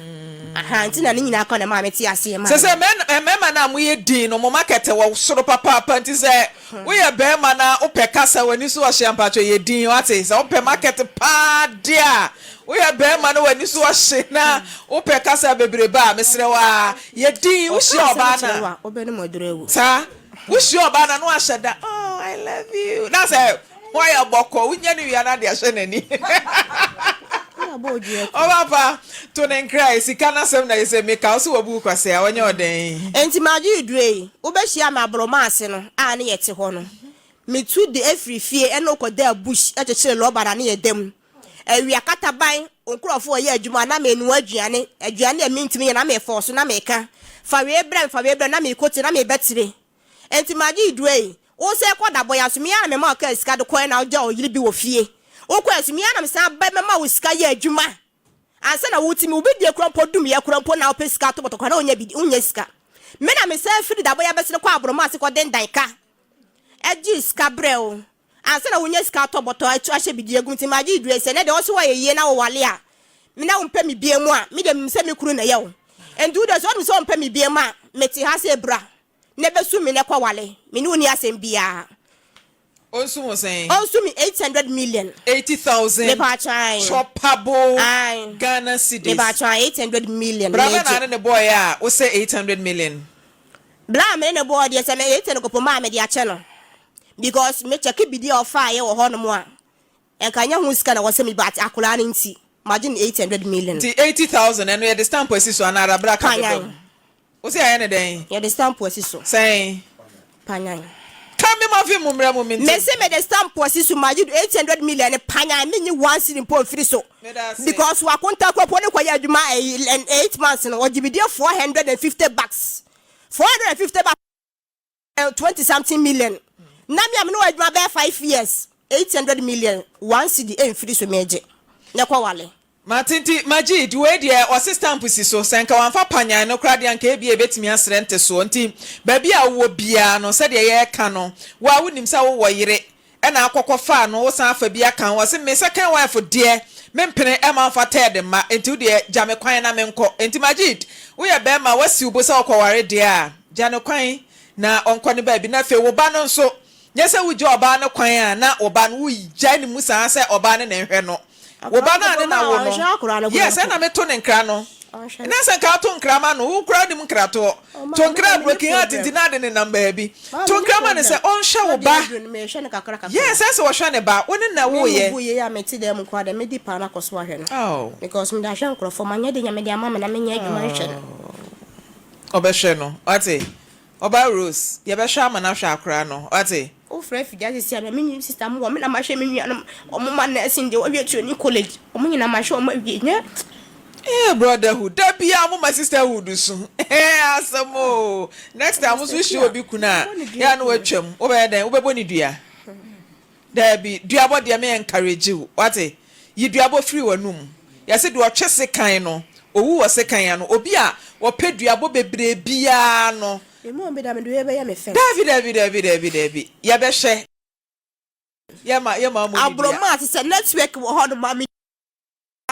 A: Ahaa, nti na ne nyinaa ka na ɛmaa mete aseɛ maa
B: Sɛ sɛ
A: no.
B: mmarima no a moyɛ dinn no, mo market wɔ soro papaapa nti sɛ woyɛ barima na wopɛ kasa, w'ani so ɔhye a, mpakyɛ yɛ dinn, wate? Sɛ wopɛ market paa deɛ a, woyɛ barima na w'ani so ɔhye na wopɛ kasa bebrebe a, mesrɛ wo ara, Yɛ dinn,
A: Ɔka
B: wohyia
A: asɛm
B: ɔbaa no
A: kyerɛ wo
B: a.
A: a, wobɛnom aduru awu.
B: Saa, wohyia ɔbaa no a na wahyɛ da, oh I love you, na sɛ woayɛ bɔkɔɔ, wonya no wie a na ade ahyɛ n'ani.
A: Woabɔ odua aku.
B: Ɔbaa pa, to ne nkra ɛ, sika no asɛm na ɛsɛ meka, wo se wabu wo kwasea, ɔnyɛ wo dɛn?
A: Enti magye due yi, wobɛhyia me aborɔma ase no a ne yɛte hɔ no. Metu de firi fie ne wo kɔdaa bush kyekyeree rɔba na ne yɛda mu. Awia kataban, wo nkurɔfoɔ reyɛ adwuma na merenoa aduane, aduane a mentumi nyɛ na merefɔɔso na mereka, fa wei brɛ me, fa wei brɛ me, na merekɔti na merebɛtire. Enti magye dua yi, wo sɛ kɔ da bɔya so, me ara na mema wo kaa sika de kɔɛ na wogyaa ɔyere bi wɔ fie. Wokɔɛ so, me ara na mesan ba mɛma wo sika yɛ adwuma ansa na wotumi, wo bidie koraa mpo dum yɛ koraa mpo na wopɛ sika ato bɔtɔ koraa na wonnya bi, wonnya sika. Me na mesan firi Dabɔya bɛsene kɔ Aborɔma ase kɔdendan ka gyee sika brɛɛ wo. Ansa na wonya sika atɔ bɔtɔ atu ahyɛ bidie agu mu nti magye due sɛ nɛ deɛ ɔse woayɛ yie na wowale a me na wompɛ me biam a me deɛ menim sɛ me kunu na ɛyɛ wo nti wo deɛ sɛ wonim sɛ wompɛ me biam a mete ha sɛ bra na bɛsu me na kɔ wale me ne wo ni asɛm biaa.
B: Ɔnsu wo sɛn?
A: Ɔnsu me 800 million.
B: 80,000
A: Mepatwɔ ae.
B: choppable
A: Ae.
B: Ghana cedis.
A: Mepatwɔ ae 800 million
B: Bra bɛ na
A: megye.
B: ne ne bɔɔyɛ a wosɛ 800 million?
A: Bra a me ne no bɔɔ deɛ sɛ me 800 kɔpɔ mu a mede akyɛ no. Because me check bidi a ɔfaa yɛ wɔ hɔ nom a nka nyɛ ho sika na ɛwɔ sɛ me but akoraa no nti magye no 800 million.
B: Nti 80,000 ɛno yɛde stamp asi so anaa adabra ka bɛba mu?
A: Panyan.
B: Wo se yɛayɛ no dɛn?
A: Yɛde stamp asi so.
B: Sɛn?
A: Panyan.
B: Ka me ma fi mu mmerɛ mu me nti.
A: Me se mede stamp asi so magye no 800 million no panyan me nyi one cedi mpo mfiri so
B: Meda ase.
A: because wakonta kuropɔn no kɔyɛ adwuma ɛyi 8 months no ɔgye bidie 450 bucks 450 bucks. 20 something million na me a me ne wɔ adwuma bɛyɛ 5 years 800 million one cedi ɛmfiri so megye na kɔ wale.
B: Mate nti Majid wei deɛ ɔse stamp si so sɛ nka wamfa panyan no koraa deɛ anka ebia yɛbɛtumi asrɛ ntesoɔ nti baabi a wowɔ biara no sɛdeɛ yɛreka no wo a wonim sɛ wowɔ yere Ɛna akɔ kɔ faa no wosan afa bi aka ho ɔse me second wife deɛ me mpene ɛma nfa third mma enti wodeɛ gya me kwan na me nkɔ enti Majid woyɛ bɛɛma wasi wo bo sɛ wokɔ ware deɛ a gya no kwan na ɔnkɔ ne baabi na afei wo ba no nso nyɛ sɛ wogya ɔbaa no kwan a na wo ba no wogyae ne mu saa sɛ ɔbaa no na ɛnhwɛ no Wo ba no a ne na wo no. Yes, ɛna me to ne nkra no. Na sɛ nka ato nkra ma no, wo koraa nim nkratoɔ. To nkra a broken heart nti na ade ne nam baabi. To nkra ma no sɛ ɔnhwɛ wo ba. Yes, ɛsɛ wɔhwɛ ne ba. Wo ne na wo yɛ. Oh. Ɔbɛhwɛ no, wate. Ɔbaa Rose, yɛbɛhwɛ ama no ahwɛ akora no, wate.
A: Wo frɛ fidi ase sia me a me nyi sister mo wɔ me na ma hwɛ me nuanom ɔmo ma nursing deɛ wɔawie training college ɔmo nyinaa ma hwɛ ɔmo awie nyɛ.
B: Eh brotherhood da biaa mo ma sisterhood su eh asɛm oo next time wo nso wo hyia obi kunu a yɛ a na watwam wo bɛyɛ dɛn wo bɛbɔ ne dua daabi duabɔ deɛ me encourage wo wate yi duabɔ firi w'anum yɛse deɛ ɔtwe sekan no owu wɔ sekan ano obi a ɔpɛ duabɔ bebree biaa no
A: Memu obi da mede wei bɛyɛ me first.
B: Daabi daabi daabi daabi daabi yɛbɛhwɛ yɛma yɛma mo ne dua.
A: Abroma te sɛ network wɔ hɔ nom a me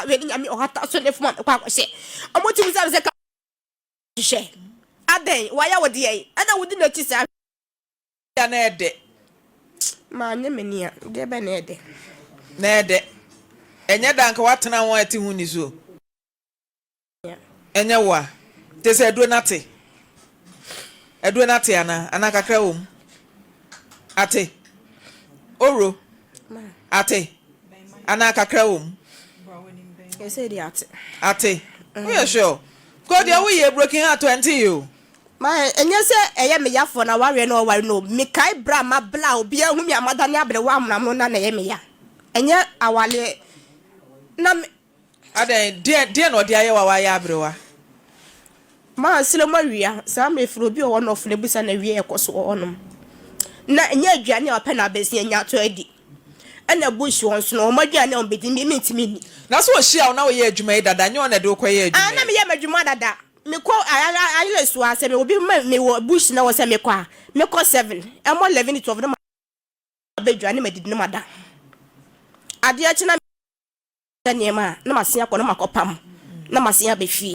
A: wei ne nyame ɔhata so ne fom a mekɔ akɔhyɛ ɔmo tumi sɛ me sɛ ka hwehwɛ adɛn wayɛ wo deɛn ɛna wodi n'akyi saa.
B: A na ɛdɛ.
A: Manyɛ m'ani a deɛ bɛn na ɛdɛ.
B: Na ɛdɛ ɛnyɛ da nka woatena ho a ɛte ho nisuo. Ɛnyɛ wo a. Te sɛ aduro no ate. Aduro no ate anaa? Anaa kakra wɔ mu? Ate. Oro. Ate. Anaa kakra wɔ mu?
A: Ate.
B: Ate. Woyɛ sure? Because deɛ woyɛ broken heart ɛnte yɛ o.
A: Ma ɛnyɛ sɛ ɛyɛ me ya for na wareɛ na ɔware no o. Mekae berɛ a mabla a obiara hu me a madane aberewa amonamono no a na ɛyɛ me ya. Ɛnyɛ awaleɛ na me.
B: Adɛn, deɛn, deɛn na ɔde ayɛ wo a woayɛ aberewa?
A: Maa srɛ mu awia, saa mmerɛ firi obi wɔ hɔ na ɔfrɛ bisa no awia ɛkɔ so wɔ hɔnom. Na ɛnyɛ aduane a ɔpɛ na abɛsi anya atɔ adi. Ɛna bush hɔ nso no, wɔn aduane a wɔbɛdi me mentumi nni.
B: Na so ɔhyia wo na woyɛ adwuma yi dada, nyɛ ɔno na ɛde wo kɔyɛɛ adwuma
A: Ah, na
B: yi?
A: meyɛ m'adwuma dada. Mekɔ ayerɛ so a, sɛ mewɔ bi ma mewɔ bush na wɔ sɛ mekɔ a, mekɔ 7, ɛmmɔ 11, 12 na mabɛdwa ne madidi na mada. Adeɛ kye na meyɛ nneɛma a, na masen akɔ na makɔpam na masen aba fie.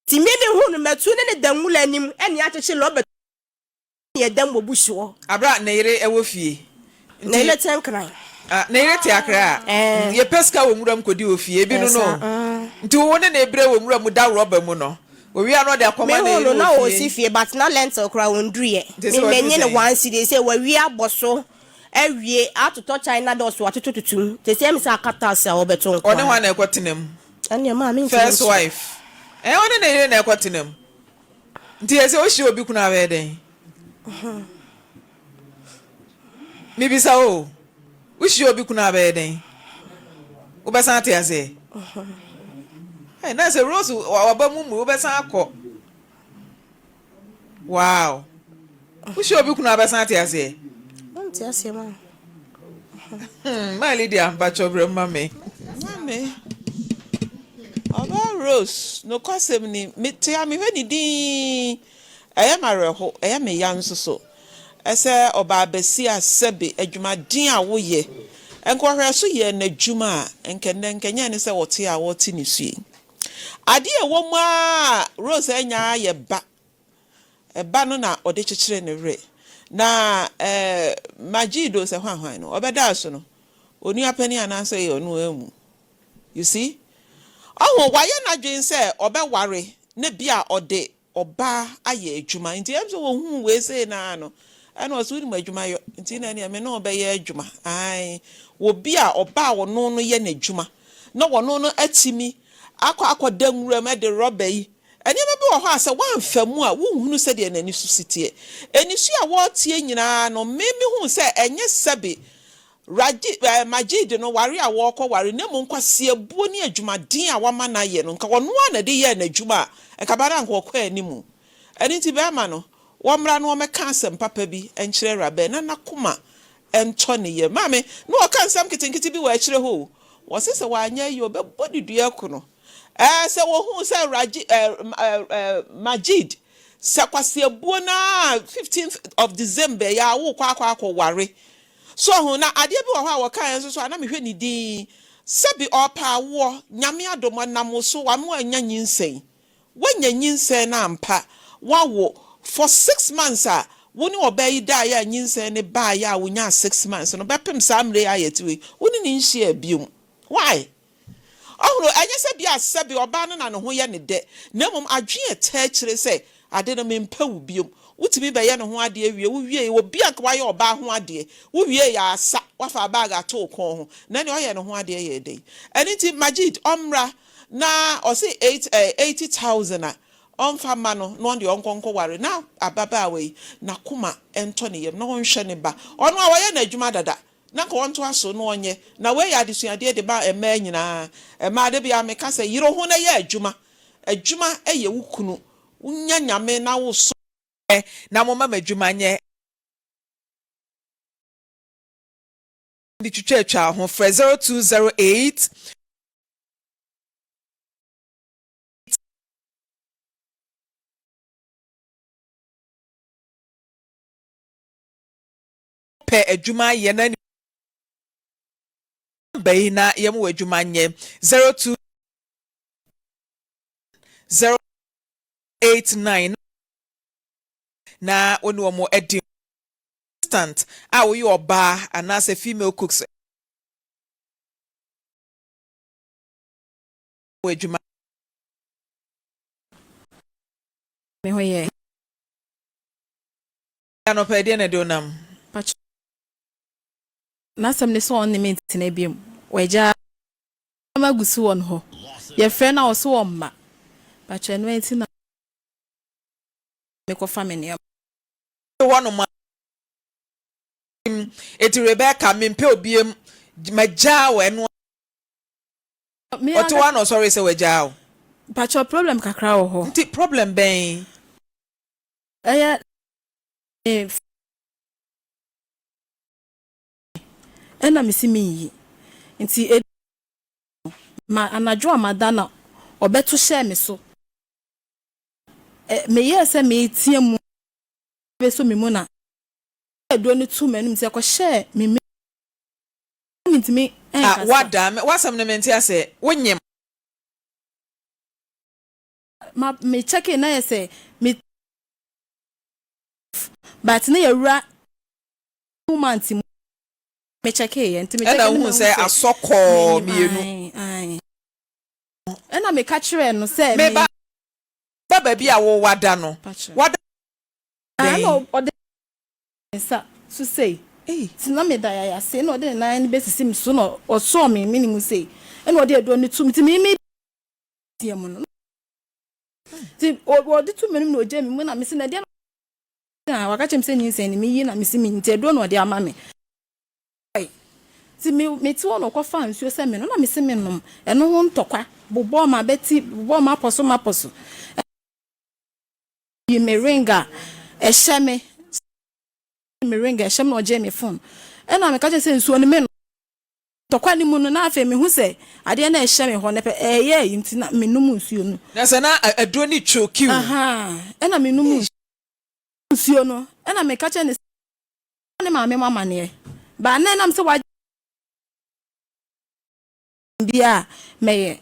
A: Nti me mehuu no matu ne ne da nwura anim ne akyekye rɔba tu ne ɛdam wɔ bush hɔ.
B: Aberɛ a ne yere wɔ fie.
A: Ne yere te Nkran.
B: Ah, ne yere te Accra.
A: Ɛɛ.
B: Yɛpɛ sika wɔ nwura mu kɔdi wɔ fie, ebi no no. Nti wo ne no rebrɛ wɔ nwura mu da rɔba mu no, owie a na ɔde akɔma ne
A: Mehuu
B: yere
A: no na
B: wɔ
A: ɔresi
B: fie.
A: fie but na lentil koraa ɔnduruiɛ.
B: Nti
A: Me
B: sɛ waduru
A: menye no
B: sɛn?
A: one cedi, seesei wawie abɔ so awie, atotɔ China doors watotototo mu. Seesei ɛyɛ me sɛ aka tiles a wɔbɛto nko
B: Ɔne
A: ara.
B: hwan na ɛkɔtena mu?
A: Ɛnneɛ maa mentumi
B: First
A: nkyerɛ.
B: wife. Ɛɛ, ɔne ne yere na ɛkɔtena mu. Nti ɛsɛ wohyia obi kunu a bɛyɛ dɛn? Mebisa o, wohyia obi kunu a bɛyɛ dɛn? Wobɛsan ate aseɛ? Hey, na sɛ Rose waba mu mu wobɛsan akɔ. Wow. Wohyia obi kunu a bɛsan ate aseɛ?
A: Wonte aseɛ ma.
B: Maa Lydia mpakyɛ brɛ ma me.
G: Maame, ɔbaa Rose, nokwasɛm ni, mete a mehwɛ ne dinn, ɛyɛ me awerɛho, ɛyɛ me ya nso so sɛ ɔbaa basia sɛbe adwumaden a woyɛ, nka ɔhwɛɛ so yɛɛ n'adwuma a, nka nnɛ nka ɛnyɛ ne sɛ ɔte a ɔrete ne su yi. Adeɛ a ɛwɔ mu ara a Rose anya ara yɛ ba Ba no na ɔde kyekyere ne werɛ. Na eh, Majid o sɛ hwan hwan no, ɔbɛdaa so no, onua panin anaasɛ ɛyɛ ɔno amu. You see? Ɔho, wayɛ n'adwene sɛ ɔbɛware na bi a ɔde ɔbaa ayɛ adwuma. Nti ɛm sɛ wɔhuu wei sei no ara no, ɛna ɔse wonim adwuma yɔ, nti na ɛneɛ me ne wo bɛyɛ adwuma. Ae, wɔ bi a ɔbaa ɔno no yɛ n'adwuma, na ɔno no atumi akɔ akɔda nwuram de rɔba yi Nneɛma bi wɔ hɔ a sɛ woamfa mu a, wonhunu sɛdeɛ n'ani so si teɛ. Anisu a wɔreteɛ nyinaa no, me mehuu sɛ ɛnyɛ sɛbe Raji, eh, Majid no ware a wɔrekɔware, na mmom kwaseabuo ne adwumaden a wama no ayɛ no, nka ɔno ara na ɛde yɛɛ n'adwuma a, nka ba no anka ɔkɔ anim. Ɛno nti barima no, wɔmmra na wɔmmɛka asɛm papa bi nkyerɛ Rabel na n'akoma ntɔ ne yam. Maame, na wɔka nsɛm nketenkete bi wɔ akyire hɔ o. Wɔse sɛ wanyɛ yie a, ɔbɛbɔ ne dua aku no. Ɛɛ, sɛ wɔhuu sɛ Raji, ɛɛ, ɛɛ, Majid, sɛ Kwasiabuo no ara 15th of December yi a wokɔ akɔ akɔware. So ho, na adeɛ bi wɔ hɔ a wɔkaeɛ nso so a na mehwɛ ne din, sɛbi ɔɔpɛ awoɔ, Nyame adom ɔnam wo so wama wanya nyinsɛn. Woanya nyinsɛn no ampa, woawo, for six months a wo ne ɔbaa yi daeɛ a nyinsɛn no baeɛ a wonyaa six months no bɛpem saa mmerɛ yi a yɛte hɔ yi, wo ne no nhyiaa biom. Why? Ɔhoro, ɛnyɛ sɛ bi a sɛbe ɔbaa no na ne ho yɛ no dɛ, na mmom adwene a ɛtaa akyire sɛ, Ade no, mempɛ wo bio. Wotumi bɛyɛ ne ho adeɛ wie, wowiei, obi a anka wayɛ ɔbaa ho adeɛ, wowiei a asa, woafa bag ato wo kɔn ho, na ɛnneɛ ɔyɛ ne ho adeɛ yɛɛ dɛn? Ɛno nti, Majid, ɔmmra na ɔse eight eh, 80,000 a, ɔmfa mma no na ɔno deɛ ɔnkɔ nkɔware na ababaawa yi, n'akoma ntɔ ne yam na ɔnhwɛ ne ba. Ɔno a wayɛ n'adwuma dada, Na nka ɔntoa so na ɔnyɛ. Na wei yɛ adesuadeɛ de ma mmaa nyinaa. Mmaa, da biara meka sɛ, yere wo ho na yɛ adwuma. Adwuma yɛ wo kunu. Wonya Nyame na wo som.
B: Na momma m'adwuma nyɛ. De twitwatwaa ho. Frɛ 0208. Pɛ adwuma yɛ na number yi na yɛma wo adwuma nyɛ 02 089 na wo ne wɔn adi instant a woyɛ ɔbaa anaasɛ female cooks wɔ adwuma.
H: Me ho yɛ.
B: Anɔpa yi deɛ na ɛde wo nam?
H: Pakyɛ n'asɛm ne sɛ ɔne me ntena biom wagyaa me agu so wɔ ne hɔ yɛfrɛ no a ɔse ɔmma pakyɛ ɛno nti na mekɔfa me nneɛma.
B: Hɔ nom a eti Rebecca mempɛ obiem. Magyaa wo ɛno ɔte hɔ a na ɔsɔre sɛ wagyaa wo.
H: Mpakyɛw problem kakra wɔ hɔ.
B: Nti problem bɛn?
H: Ɛyɛ me ɛna mesi menyi nti edu ma anadwo a mada na ɔbɛto hyɛɛ me so. Meyɛɛ sɛ meretea mu bɛsɔ me mu na aduro no too m'anom nti ɛkɔhyɛɛ me mene mu mentumi
B: Ah,
H: nkasa.
B: woada, w'asɛm no mente aseɛ, wonyem?
H: Ma me checkee na yɛ sɛ me but na yɛwura 2 months mu me checkee yɛ nti me
B: Ɛna
H: checkee no
B: wohu
H: mahu
B: sɛ
H: sɛ
B: asɔ kɔɔ
H: menyem
B: mmienu.
H: Ae ae ɛna meka kyerɛɛ no sɛ
B: Meba
H: me
B: ba baabi a wo wada no,
H: Pakyɛ.
B: wada
H: Ah,
B: dɛn?
H: ɛna ɔde ne nsa so sei
B: Ei.
H: nti na meda yayase ɛna ɔde ne nan no bɛsisi me so na ɔsɔɔ me mene mu sei ɛna ɔde aduro no to me nti me me teɛ mu no nti ɔde to m'anim na ɔgya me mu na mese na ɛdeɛ na waka kyerɛ me sɛ nyinsɛn ne meyi na mese me nti aduro na ɔde ama me nti me mete hɔ na ɔkɔfa nsuo sɛ me no na mese me nom ɛno ho ntɔkwa bobɔɔ ma bɛti bobɔɔ ma apɔ so ma apɔ so yi me ring a ɛhyɛ me me ring a ɛhyɛ me na ɔgye me phone ɛna meka kyerɛ sɛ nsuo no me no ntɔkwa no mu no na afei mehu sɛ adeɛ no ɛhyɛ me hɔ no pɛ ɛyɛ yi nti na menom nsuo no.
B: Na sɛ na aduro no choke wo.
H: Aha, ɛna menom nsuo no ɛna meka kyerɛ ne sɛ ne maame mu amaneɛ baa na ɛnam sɛ wagye bi a mɛyɛ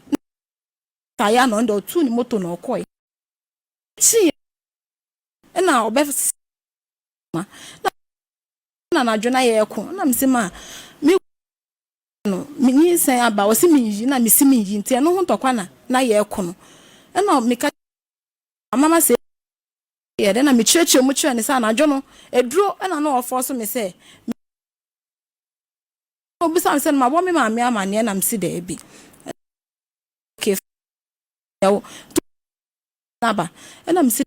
H: saa na ɔno deɛ ɔtuu ne moto na ɔkɔe kyi ɛna ɔbɛ ma na anadwo na yɛreko na mesi ma me no menyinsɛn aba ɔsi menyi na mesi menyi nti ɛno ho ntɔkwa na na yɛreko no ɛna meka mama sɛ yɛ dɛ na mekyerɛkyerɛ mu kyerɛ ne sɛ anadwo no aduro ɛna na ɔfɔ so me sɛ obisa me sɛ no mabɔ me maame amanneɛ na mesi daabi okay ɛwo aba ɛna mesi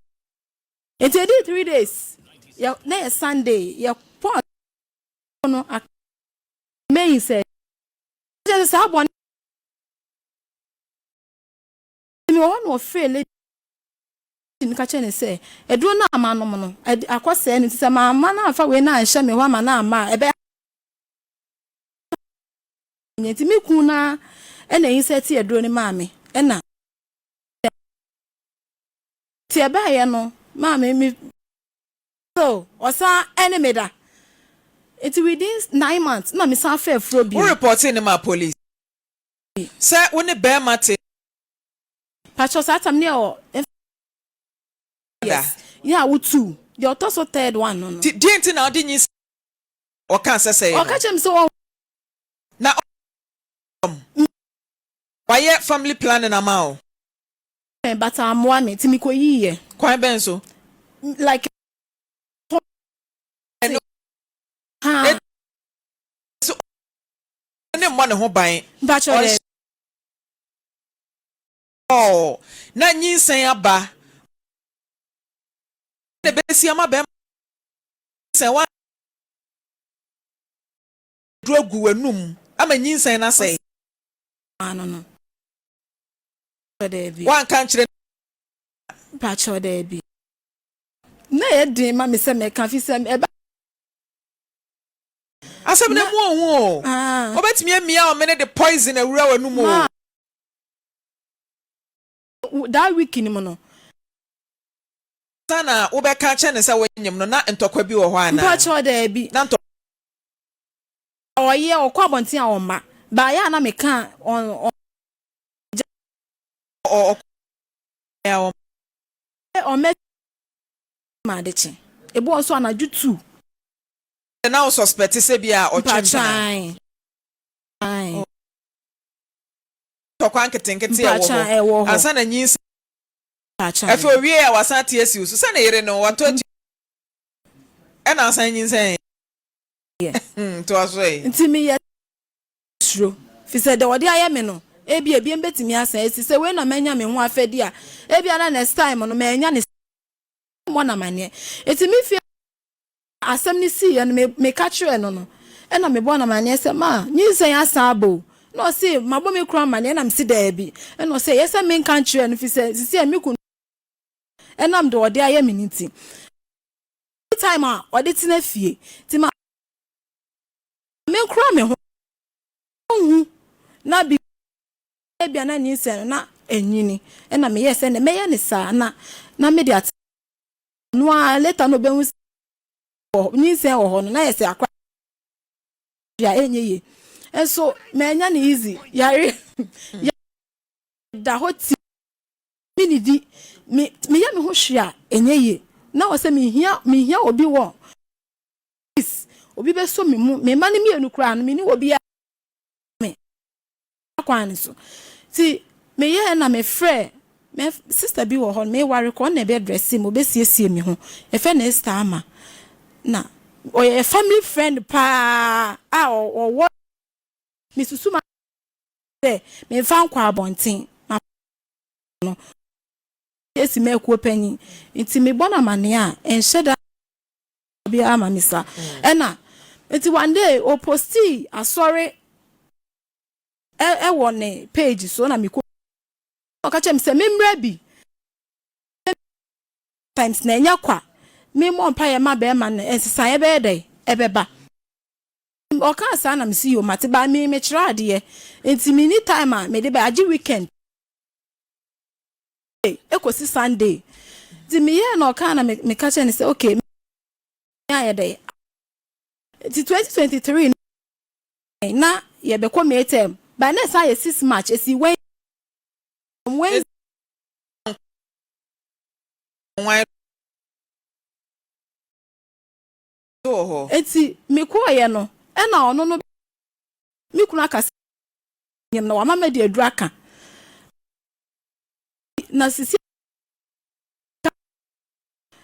H: nti edi 3 days yɛ na yɛ Sunday yɛ pɔn no meyi sɛ kyerɛ sɛ saa bɔ ne wɔ hɔ na ɔfrɛ lady no ka kyerɛ ne sɛ aduro no ama nom no akɔsɛɛ no nti sɛ maama no amfa wei no anhyɛ me hɔ ama no amma a ɛbɛyɛ nti me kun na ɛna yi sɛ te aduro no maa me ɛna nti ɛbaeɛ no maame mi so ɔsan ɛne me da nti within 9 months na me san fɛ afuro bio.
B: Wo report ne ma police sɛ wo ne bɛrima te?
H: Patro saa tam ne ɛwɔ
B: da.
H: Yes, yɛ a wotu deɛ ɔtɔ so third one no.
B: Ti deɛ nti na ɔde nyi ɔka sɛ sɛ
H: ɔka kyerɛ me sɛ wɔn
B: na wayɛ family planning ama wo.
H: But amoa me nti mekɔ yiiɛ.
B: Kwan bɛn so?
H: Like
B: ɛno
H: ha
B: so ne mmɔ ne ho ban.
H: Mpakyɛ dɛ.
B: Ɔɔ na nyinsɛn aba na ebesi ama bɛrima sɛ wa duro agu w'anum ama nyinsɛn na sɛe.
H: Ano no daabi.
B: Wanka nkyerɛ?
H: Mpakyɛ daabi, na yɛ den ma me sɛ mɛka fi sɛ ɛba.
B: Asɛm no mu ohu o.
H: Ah.
B: Wobɛtumi amia ɔmene de poison awura w'anum o.
H: Ma that week ni mu no.
B: Sana wobɛka kyɛ ne sɛ wonyim no na ntɔkwa bi wɔ hɔ anaa?
H: Mpakyɛ daabi.
B: Na ntɔ
H: Ɔyɛ ɔkɔ abɔnten a ɔma baayɛ a na meka ɔn ɔn
B: ɔ ɔ
H: ɔmɛ ma ade kye ebi wɔ nso anadwo 2.
B: Na wo suspect sɛ bi a ɔtwe mpena?
H: Mpakyɛ ae.
B: Ntɔkwa nketenkete a
H: Mpakyɛ
B: ɛwɔ
H: ɛwɔ
B: hɔ
H: hɔ.
B: ansa na nyinsɛn
H: Mpakyɛ.
B: Afei owie a wasan te asi wo so sɛ ne yere no watɔ atu ɛna asan nyinsɛn toa so ɛ.
H: Nti meyɛ suro fi sɛ deɛ ɔde ayɛ me no ebi ebien bɛtumi asan esi sɛ wei na manya me ho afɛdi a ebi ana next time no manya ne mmɔ namaneɛ. Nti me fie asɛm no siiɛ no meka kyerɛ no no. Ɛna mebɔɔ no amanneɛ sɛ, Ma, nyinsɛn asan aba o. Ɛna ɔse, Mabɔ me kunu amanneɛ? Ɛna mese, Daabi. Ɛna ɔse, Ɛyɛ sɛ menka nkyerɛɛ no, efisɛ seesei a me kunu ɛnam deɛ ɔde ayɛ me no nti, time a ɔde tena fie nti ma menkora me ho nhu na bi ebia na nyinsɛn no na anyini ɛna meyɛɛ sɛ ɛnɛ mɛyɛ ne saa na na mede ate no a later na ɔbɛhu sɛ nyinsɛn wɔ hɔ no na yɛ sɛ akora a ɛnyɛ yie nso manya no easy yare da hɔ ti menidi me meyɛ me ho hwee a ɛnyɛ yie na wɔ sɛ mehia mehia obi wɔ obi bɛsɔ me mu me mma no mmienu koraa no me ne obi a me kwan no so ti meyɛɛ na mefrɛ me sister bi wɔ hɔ meware kɔ ɔna ɛbɛ dress mu ɔbɛsiesie me ho yɛfrɛ no Esther Ama na ɔyɛ family friend paa a ɔwɔ mesusu ma sɛ memfa nkɔ abɔnten ma no esi mɛkuo panyin nti mebɔ no amanneɛ a ɛnhyɛ da biara ma me sa ɛna nti one day ɔpost asɔre ɛwɔ ne page so na mekɔ ɔka kyerɛ me sɛ memmrɛ bi times na ɛnyɛ kwa memmɔ mpaeɛ ma bɛrima no nsesaeɛ bɛyɛ dɛ ɛbɛba. Ɔkaa saa na mesi yo mate ba me mekyerɛ adeɛ nti menni time a mede bɛ agye weekend ekosi Sunday nti meyɛɛ na ɔkaa na meka kyerɛ no sɛ okay ayɛ dɛ nti 2023 na yɛbɛkɔ May term by next ayɛ 6 March esi Wednesday.
B: Wan wɔ hɔ.
H: Eti mekɔɔyɛ no ɛna ɔno no me kunu aka sɛ nyim na wama madi aduru aka na sisi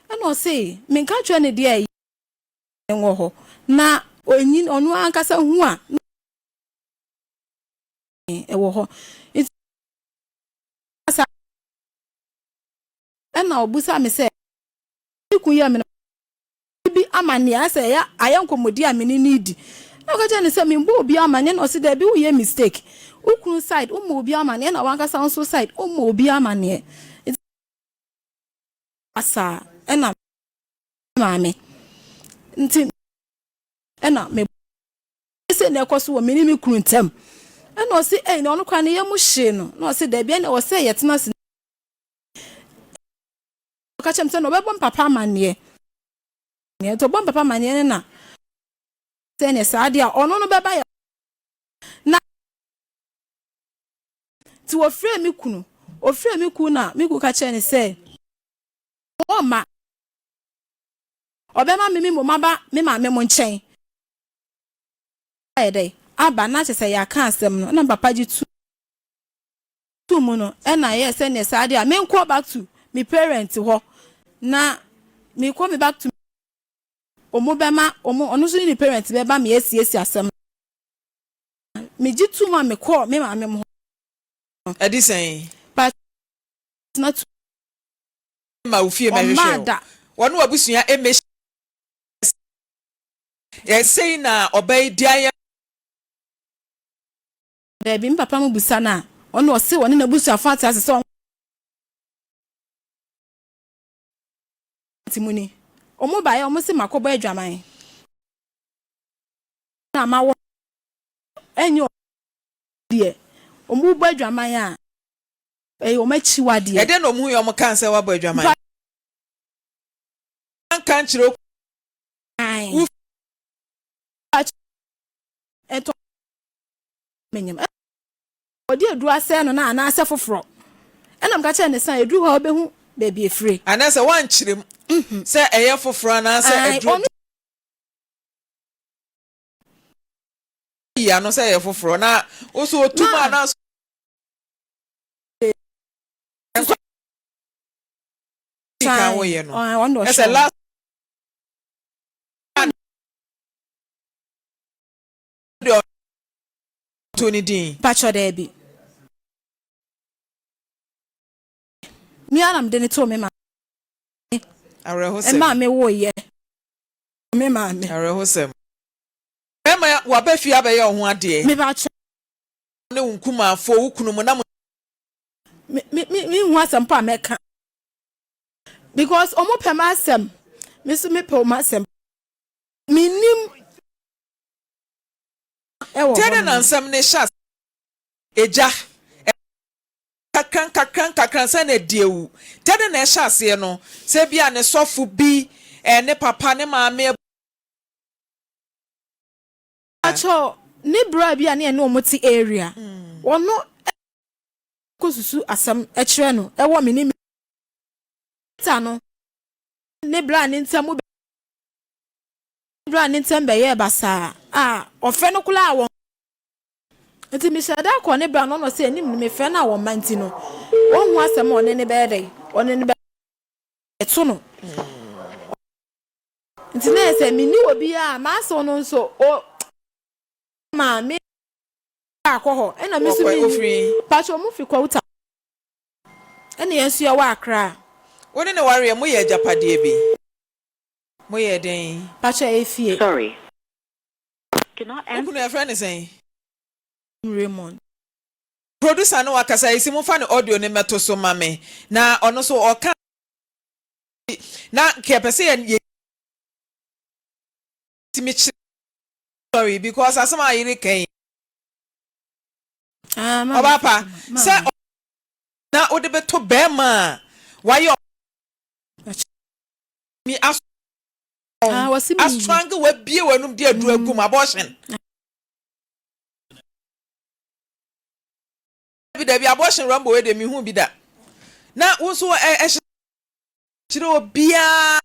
H: ɛna ɔse menka kyerɛ ne deɛ ɛyɛ wɔ hɔ na onyin ɔno ankasa hu a ɛwɔ hɔ nti ɛna ɔbusa me sɛ me kun yɛ me no bi amanneɛ asɛ ɛyɛ ayɛ nkɔmmɔdi a me ne ne di na ɔka kyerɛ ne sɛ membɔ obi amanneɛ na ɔse daabi, woyɛ mistake, wo kunu side woma obi amanneɛ na wankasa nso side woma obi amanneɛ nti saa ɛna maame nti ɛna me sɛ na ɛkɔ so wɔ me ne me kunu ntam ɛna ɔse ɛyi na ɔno koraa ne yam hyee no na ɔse daabi, ɛna ɛwɔ sɛ yɛtena ase. Ɔka kyerɛ me sɛ na ɔbɛbɔ mpapa amanneɛ nti ɔbɔ mpapa amanneɛ no na sɛ ne saa deɛ a ɔno no bɛba yɛ na nti wɔfrɛ me kunu ɔfrɛ me kunu na me kunu ka kyerɛ ne sɛ wɔmma ɔbɛma me me mmom aba me maame mo nkyɛn ayɛ dɛ aba na kyerɛ sɛ yɛaka asɛm no na papa gye tu mu no ɛna yɛ sɛ neɛ saa deɛ a menkɔ back to me parent hɔ na mekɔ me back to ɔmo bɛma ɔmo ɔno nso ne ne parent bɛba me asiesie asɛm no megye tu mu a mekɔɔ me maame mo hɔ.
B: Ɛde sɛn?
H: Na tu.
B: Ma wo fie mɛhwehwɛ
H: ɔmaa
B: wo
H: da.
B: Wɔne wabusua ɛmɛ ɛsɛi na ɔba yi di ayɛ.
H: Daabi, me papa mu busa no a ɔno ɔse ɔne n'abusuafo ate ase sɛ ɔnte mu ni ɔmo baeɛ ɔmo se makɔbɔ adwaman na ma wɔ ɛnyɛ deɛ ɔmo bɔ adwaman a ɛyɛ ɔmo akyiwadeɛ.
B: Ɛdɛn na ɔmo hu yɛ ɔmo kan sɛ wabɔ adwaman nka nkyerɛ wo?
H: Ɛtɔ menyim ɔde aduru asɛe no na anaasɛ foforɔ ɛna mka kyerɛ ne sa eduru hɔ a wobɛhu baabi efire.
B: Anaasɛ woankyerɛ mu sɛ ɛyɛ foforɔ anaasɛ aduro
H: ɔno
B: yi ano sɛ ɛyɛ foforɔ na wo so otum
H: Ma.
B: anaasɛ kan woyɛ no
H: ɔno
B: ɛsɛ last deɛ ɔto ne din.
H: Pakyɛ, daabi, mi ara mede ne too me maame.
B: Awerɛhosɛm.
H: Ɛma me woyɛ me maame.
B: Awerɛhosɛm. Bɛrima. Bɛrima waba fie abɛyɛ wo ho adeɛ.
H: Mepakyɛw.
B: Ne wo nkumafoɔ, wo kunu mo na mo.
H: Me me me menhu asɛm po a mɛka because ɔmo pɛ m'asɛm me nso mepɛ ɔmo asɛm mennim ɛwɔ
B: Tɛdɛ
H: hɔ
B: na
H: nom.
B: nsɛm no hyɛ ase egya nkakra nkakra nkakra ansa na adi awu. Tɛdɛ na ɛhyɛ aseɛ no sɛ bi a ne sɔfo bi, eh, ne papa, ne maame.
H: Pakyɛw ne bra bi a ne yɛne ɔmo te area ɔno kɔ susu asɛm kyerɛ no ɛwɔ me ne me ta no ne bra ne ntɛm bɛ bra ne ntɛm bɛyɛɛ basaa a ɔfrɛ no koraa wɔn nti mehyɛ da kɔ ne bra no ɔno sɛ anim no mefrɛ no a wɔn ma nti no ɔnhu asɛm a ɔne ne bɛyɛ dɛ ɔne ne bɛto no. Nti na ɛsɛ menni obiara a m'asew no nso o maa me akɔ hɔ ɛna me nso menni pakyɛ ɔmo fi Kwawuta ɛna yɛn nso yɛwɔ Accra.
B: Wo ne no wareɛ mo yɛ agyapadeɛ bi? Mo yɛ dɛn?
H: Pakyɛ ɛyɛ fie.
F: Sorry. Cannot
B: Wo kunu yɛfrɛ no sɛn?
H: Raymond.
B: Producer no wakasa yi si mo fa ne audio no mmɛto so ma me na ɔno nso ɔka. Na nka yɛpɛ sɛ yɛ yɛtumi kyerɛ sorry because asɛm a yere ka yi
H: Ah,
B: ɔbaa pa sɛ na wode bɛto bɛrima a wayɛ mi aso
H: ah,
B: astrange wabie w'anum de aduru agum abortion bi dabi abortion rambo wei de mehu bi da na wo nso ɛhyɛ kyerɛ obiara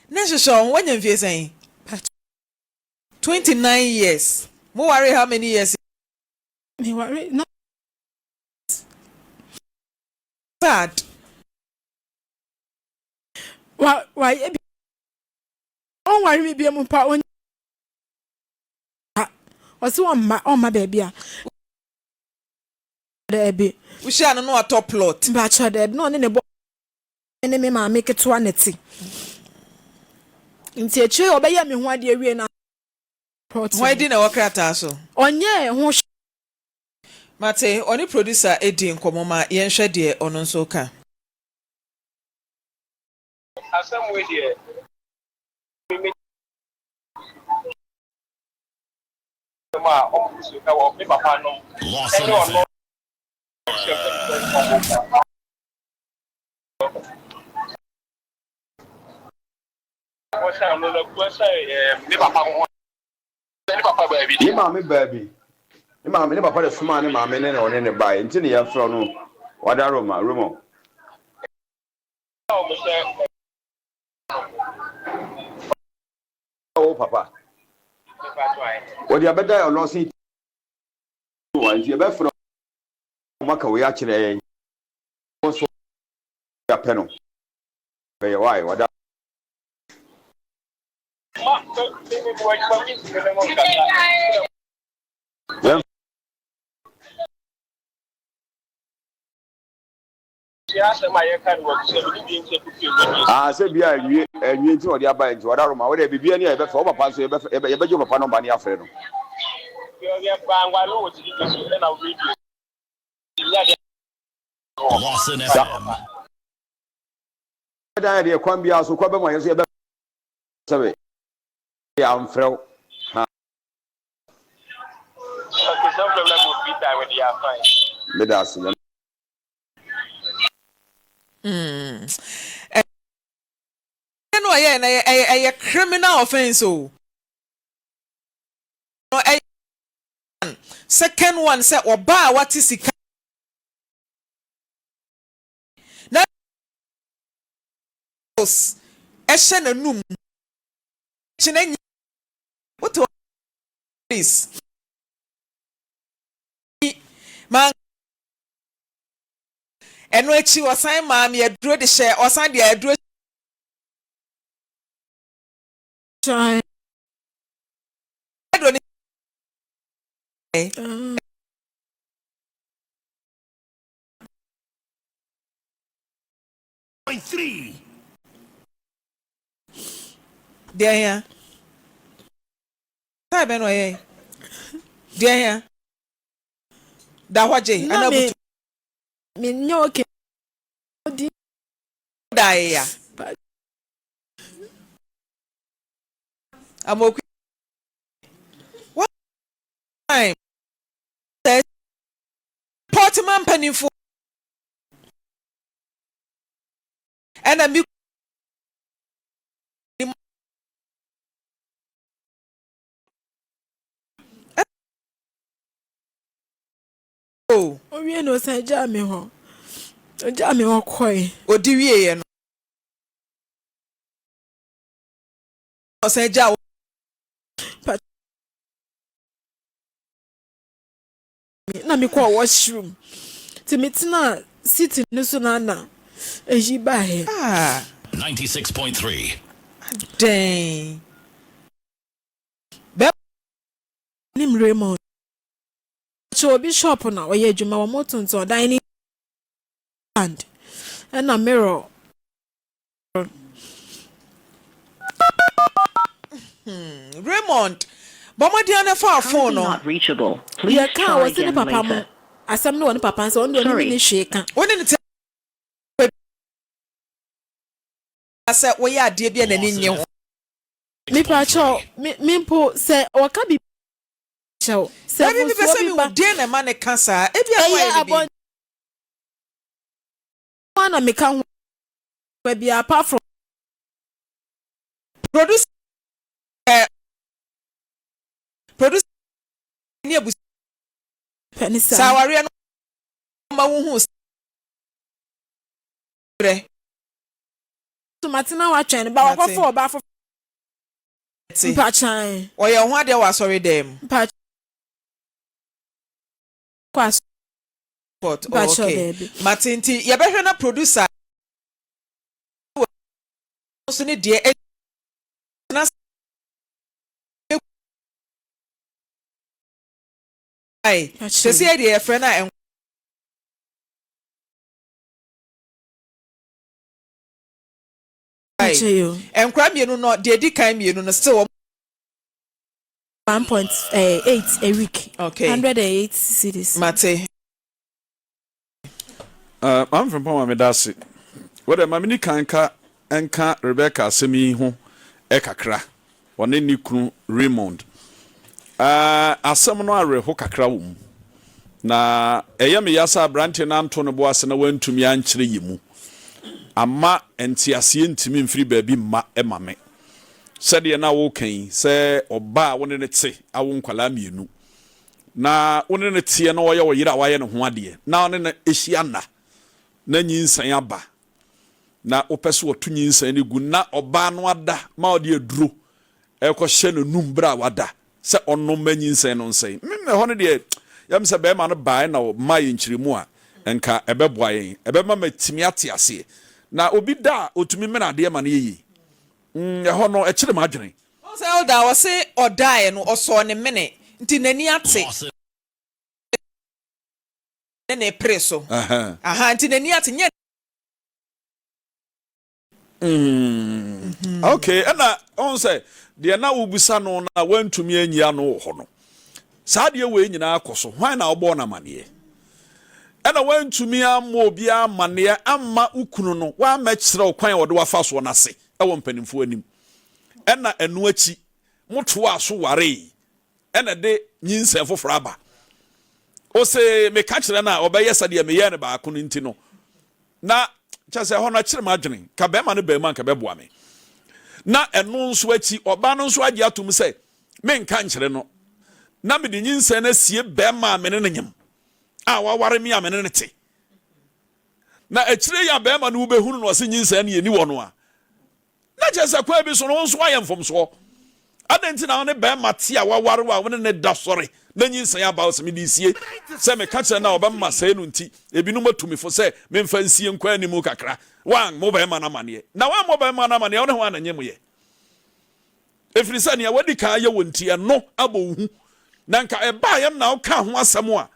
B: ne nhyehyɛ ho wanya mfie sɛn? 29 years. Mo ware how many years?
H: Me ware na
B: sad.
H: Wa wa yɛ bi ɔnware mi bi mu pa on ɔsi ɔmma ɔmma baabi a daabi.
B: Wohyia no na watɔ plot.
H: Mpakyɛ daabi na ɔne ne bɔ ne me maame ketewa na te. Nti akyire ɔbɛyɛ me ho adeɛ wie na.
B: Hwan din na ɛwɔ krataa so?
H: Ɔnyɛɛ ho hwee.
B: Mate, ɔne producer di nkɔmmɔ ma yɛnhwɛ deɛ ɔno nso reka.
D: Asɛm wei deɛ me me mu a wɔn gu so wɔ me papa nom
E: Lawson
D: ɛne ɔno
E: FM.
D: hyɛ mpanyinfoɔ wɔhyɛ no na wɔhyɛ ɛɛ me papa ho ne papa baabi
C: Ne maame baa bi. Ne maame ne papa de somaa ne maame ne na ɔne ne baeɛ nti ne yɛfrɛ no wada Roma Roma.
D: a wɔn hyɛ
C: Wo papa.
D: nipa to ayɛ.
C: Wɔde abɛda ɔlɔsen wa nti yɛbɛfrɛ wɔn aka wei akyerɛ yɛn. Wɔn nso yɛapɛ no. Bɛyɛ wae wada.
D: Ma me me me wɔ adwuma mi ntumi ne mo nkasa.
C: Yɛn
D: Hyia asɛm a yɛka no wɔ abusua mi ne bi nkyɛn kuku emu bi.
C: Ah, sɛ bia anwie anwie nti na ɔde aba nti wada Roma. Wode biribi ani a yɛbɛfrɛ wo papa nso yɛbɛfrɛ yɛbɛgye wo papa nɔmba ne yɛafrɛ no.
D: Yɛ bangwa no wɔ TV so ɛna radio. Nya deɛ
E: Lawson
C: Sa
E: FM.
C: dan yɛ deɛ kwan biara so kwan bɛma yɛn nso yɛbɛ sɛbe yɛamfrɛ wo. Ha.
D: Okay, some problem go free time with the fine.
C: Meda ase. Nyame
B: Ɛno ɔyɛ no ɛyɛ ɛyɛ criminal offence o. No ɛyɛ second one sɛ ɔbaa a wate sika na ɛhyɛ n'anum kyena nyi wote police ma ɛno akyi ɔsan maa me aduro de hyɛ ɔsan de aduro
H: Kyɛn.
B: aduro ne
E: 3.
B: Deɛ hia. Style bɛn na ɔyɛe? Deɛ hia? Da hɔ gye
I: Na
B: anaa
I: me
B: butu?
I: menyɛ okay odi.
B: Da ya. Amoku. What time? Sɛ Pɔtema mpanimfoɔ ɛna mi
I: Owie no ɔsan gyaa me hɔ. Ɔgyaa me hɔ kɔe.
B: Odi wieɛ no ɔsan gyaa wo.
I: Na mekɔɔ washroom. Nti metenaa seat no so na na eyi baeɛ.
B: Ah.
E: 96.3.
B: Adɛn? Bɛ.
I: Nim Raymond. Kyɛ obi shop na ɔyɛ adwuma wɔn tontɔn dining stand ɛna mirror.
B: Hmm, Raymond, bɔ mmɔden ara na fa phone no.
I: Yɛ ka a wɔsi ne papa mo asɛm no wɔ ne papa nsa ɔno deɛ ɔne ne ni hwee ka.
B: Wo ne ne te sɛ woyɛ adeɛ bi a n'ani nnye ho.
I: Mepakyɛw, me me mpo sɛ ɔka biribi kyɛw sɛ
B: Dabi mepɛ
I: mfomsoɔ
B: sɛ
I: bi
B: mehu
I: ba.
B: deɛn na ɛma no ka saa. Ebia na
I: Ɛyɛ
B: woayɛ no biribi.
I: abɔnten na meka ho baabi apart from.
B: Producer eh, producer ne abusua.
I: Pɛ ne
B: Sɛ
I: saa.
B: awareɛ no ma wohu brɛ.
I: So matena hɔ atwɛn no ba
B: Mate.
I: wakɔfa ɔbaa foforɔ.
B: Te.
I: Mpakyan.
B: Ɔyɛ wo ho adeɛ wɔ asɔre dan mu.
I: Mpakyan kɔ asɔre.
B: Court. Oh,
I: Mpakyɛw
B: okay.
I: daabi.
B: Mate nti yɛbɛhwɛ na producer wɔ nso ne deɛ ɛgyina sɛ sɛ deɛ yɛfrɛ no a nkora mmienu no deɛ edi kan mmienu no still wɔn.
I: 1.8 a week.
B: Okay.
I: 108 cedis.
B: Mate.
J: Uh, Maame Frimpong ma meda ase. Wo dɛ ma me kan ka nka Rebecca asɛm yi ho kakra. Ɔne ne kunu Raymond. Uh, asɛm no awerɛho kakra wɔ mu. Na ɛyɛ me ya sɛ aberanteɛ no anto ne bo ase na wantumi ankyerɛ yɛ mu. Ama nteaseɛ ntumi mfiri baabi mma ma me. Sɛdeɛ na woka yi, sɛ ɔbaa a wo ne no te awo nkwadaa mmienu, na wo ne no teɛ na ɔyɛ wo yere a wayɛ ne ho adeɛ, na wo ne no hyia nna, na nyinsɛn aba, na wopɛ sɛ ɔto nyinsɛn no gu, na ɔbaa no ada ma ɔde aduro ɛkɔhyɛ n'anum berɛ a wada sɛ ɔnom ma nyinsɛn no nsɛe. Me ɛhɔ no deɛ, yɛm sɛ bɛrima no baeɛ na ɔma yɛn nkyerɛmu a, nka ɛbɛboa yɛn, ɛbɛma matumi ate aseɛ. Na obi da a, ɔtumi mene adeɛ ma no yɛ yie. Mm, ɛhɔ no, ɛkyere m'adwene.
B: Wohu sɛ Elder ɔse ɔdaeɛ no ɔsɔɔ ne mene nti n'ani ate ne ne pere so aha nti n'ani ate nyɛ.
J: Mm. Okay, ɛna ɔn sɛ deɛ na wobisa no na wantumi anyi ano wɔ hɔ no saa deɛ wei nyinaa kɔ so hwan na wobɔɔ no amaneɛ ɛna wantumi ammɔ obiara amaneɛ amma wo kunu no wammɛkyerɛ wo kwan a wɔde wafa soɔ no ase wɔ mpanimfoɔ anim ɛna ɛno akyi motoaa so waree ɛna ɛde nyinsɛn foforɔ aba. Ose meka kyerɛ no a ɔbɛyɛ sɛdeɛ meyɛɛ no baako no nti no na kyɛ sɛ ɛhɔ no akyere m'adwene ka bɛrima no baa mu anka bɛboa me. Na ɛno nso akyi ɔbaa no nso agye atom sɛ menka nkyerɛ no na mede nyinsɛn no asie bɛrima a mene no nyem a waware me a mene no te. Na akyire yi a bɛrima no wobɛhunu no ɔse nyinsɛn no yɛni wɔ no a Na kyerɛ sɛ kwan bi so no, wo nso woayɛ mfomsoɔ. Adɛn nti na wo ne barima te a waware wo a wo ne no da sɔre na nyinsɛn aba wo sɛ mede resie? Sɛ meka kyerɛ no a ɔbɛma masɛe no nti, ebinom atu me fo sɛ memfa nsie nkɔ anim kakra. Woammɔ barima no amanneɛ. Na woammɔ barima no amanneɛ a, wo ne hwan na nyem yɛ? Ɛfiri sɛ nea woadi kan ayɛ wɔ nti, ɛno abɔ wo hu. Na nka ɛbaeɛ no na wokaa ho asɛm a,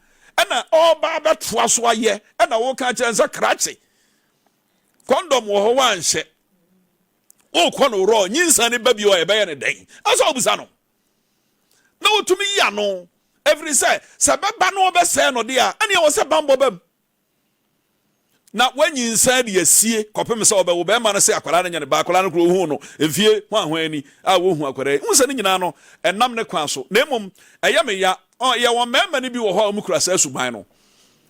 J: ɛna ɔreba abɛtoa so ayɛ, ɛna woka akyerɛ no sɛ krakye, Kɔndɔm wɔ hɔ woanhyɛ. Wokɔ no worɔ nyinsɛn no ba bio a ɛbɛyɛ no dɛn? Ɛsɛ sɛ wobisa no. Na wɔtumi yi ano. Ɛfiri sɛ, sɛ ɛbɛba na wɔbɛsɛe no deɛ a, ɛnneɛ ɛwɔ sɛ bammɔ ba mu. Na wanyinsɛn de asie kɔpem sɛ ɔbɛwo barima no sɛ akwadaa no nyɛ ne ba. Akwadaa no koraa ɔhuu no mfie hwanhwan ni a wɔhu akwadaa yi. Wohu sɛ ne nyinaa no, ɛnam ne kwan so. Na mmom, ɛyɛ me ya. Ɔ, yɛwɔ mmarima no bi wɔ hɔ a wɔkura saa suban no.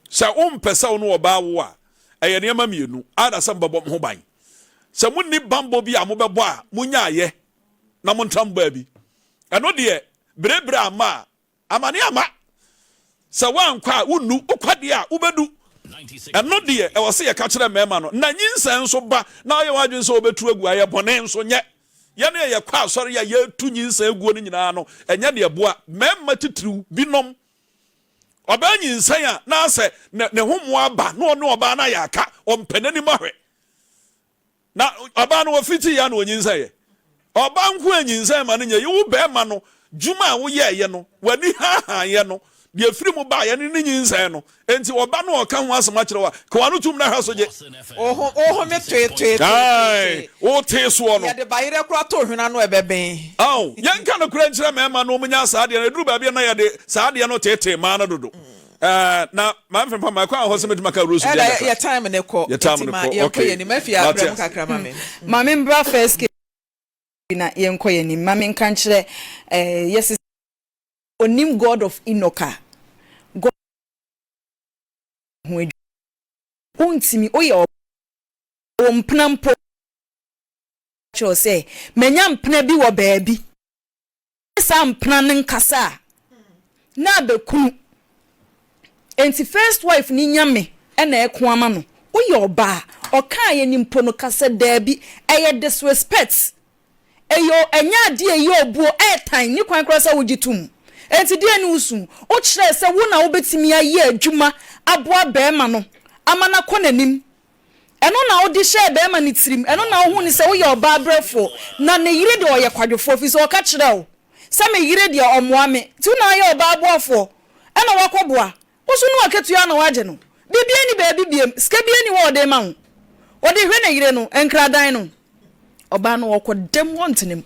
J: Sɛ wompɛ sɛ wo ne ɔbaa wo a, ɛyɛ nneɛma mmienu. Either sɛ mobɛbɔ mo ho ban. Sɛ monni bammɔ bi a mobɛbɔ a, monyaayɛ na montra mo baabi. Ɛno deɛ, berebere amma a, amane amma. Sɛ woankɔ a, wonnu. Wokɔ deɛ a, wobɛdu. Ɛno deɛ, ɛwɔ sɛ yɛka kyerɛ mmarima no. Na nyinsɛn nso ba na woyɛ w'adwene sɛ wobɛtu agu a, ɛyɛ bɔne nso nyɛ. Yɛn a yɛkɔ asɔre a yɛtu nyinsɛn guo no nyinaa no, ɛnyɛ deɛ ɛboa. Mmarima titiriw binom, ɔbaa nyinsɛn a, na asɛ ne ho mmoa aba na ɔne ɔbaa no ayɛ aka, ɔmpɛ n'anim ahwɛ. Na ɔbaa no wɔfiti ya na ɔnyinsɛn yɛ. Ɔbaa nko a nyinsɛn ma no nyɛ yi, wo bɛrima no dwuma a woyɛɛyɛ no, w'ani haahaeɛ no, deɛ ɛfiri mu baeɛ no ne nyinsɛn no. Enti ɔba no ɔka ho asɛm akyerɛ wo a, ka w'ano tom na hwɛ so gye.
B: Wo ho wo home toetoetoetoe.
J: Ae, wotee soɔ no.
B: Yɛde bayerɛ koraa to hwene ano a ɛbɛben.
J: Ao, yɛnka nokorɛ nkyerɛ mmarima na wɔnya saa adeɛ no. Ɛduru baabi a na yɛde saa adeɛ no teetee mmaa no dodo. Ɛɛ, na ma mfemfa ma ɛkwan wɔ hɔ sɛ mɛtumi aka Rose deɛ
B: Ɛda
J: kakra.
B: yɛ time ne kɔ.
J: Yɛ time
B: Nti
J: no
B: ma
J: kɔ,
B: yɛnkɔ
J: okay.
B: yɛn anim. Afie
J: Mate
B: abrɛ mu
J: ase.
B: kakra ma me.
K: Ma me mbra first case na yɛnkɔ yɛn anim. Ma menka nkyerɛ eh, yɛse onim God of Enoch a, God ho adwuma. Wontumi, woyɛ ɔbaa, wo mpena mpo kyerɛ wo sɛ manya mpena bi wɔ baabi. ne saa mpena no nkasa a na abɛkunu enti first wife no nya me na ɛko ama no woyɛ ɔbaa ɔkaeɛ no mpo no ka sɛ daabi ɛyɛ disrespect ɛyɛ ɛnyɛ adeɛ ɛyɛ obuo ɛɛtan ne kwan koraa sɛ wogye tom enti deɛ ne wosu wokyerɛɛ sɛ wo na wobɛtumi ayɛ adwuma aboa bɛrima no ama no akɔ n'anim Ɛno na wode hyɛɛ barima no tirim, ɛno na wohuu no sɛ woyɛ ɔbaa brɛfoɔ, na ne yere deɛ ɔyɛ kwadwofoɔ, ɛfiri sɛ ɔka kyerɛɛ wo sɛ me yere deɛ ɔmmoa me, nti wo na woayɛ ɔbaa boafoɔ, ɛna woakɔboa, wo nso no akatua na woagye no, biribiara nni baabi biom, sika biara nni hɔ a ɔde rema wo, ɔde rehwɛ ne yere no, nkradan no, ɔbaa no ɔkɔ dam hɔ ntena mu.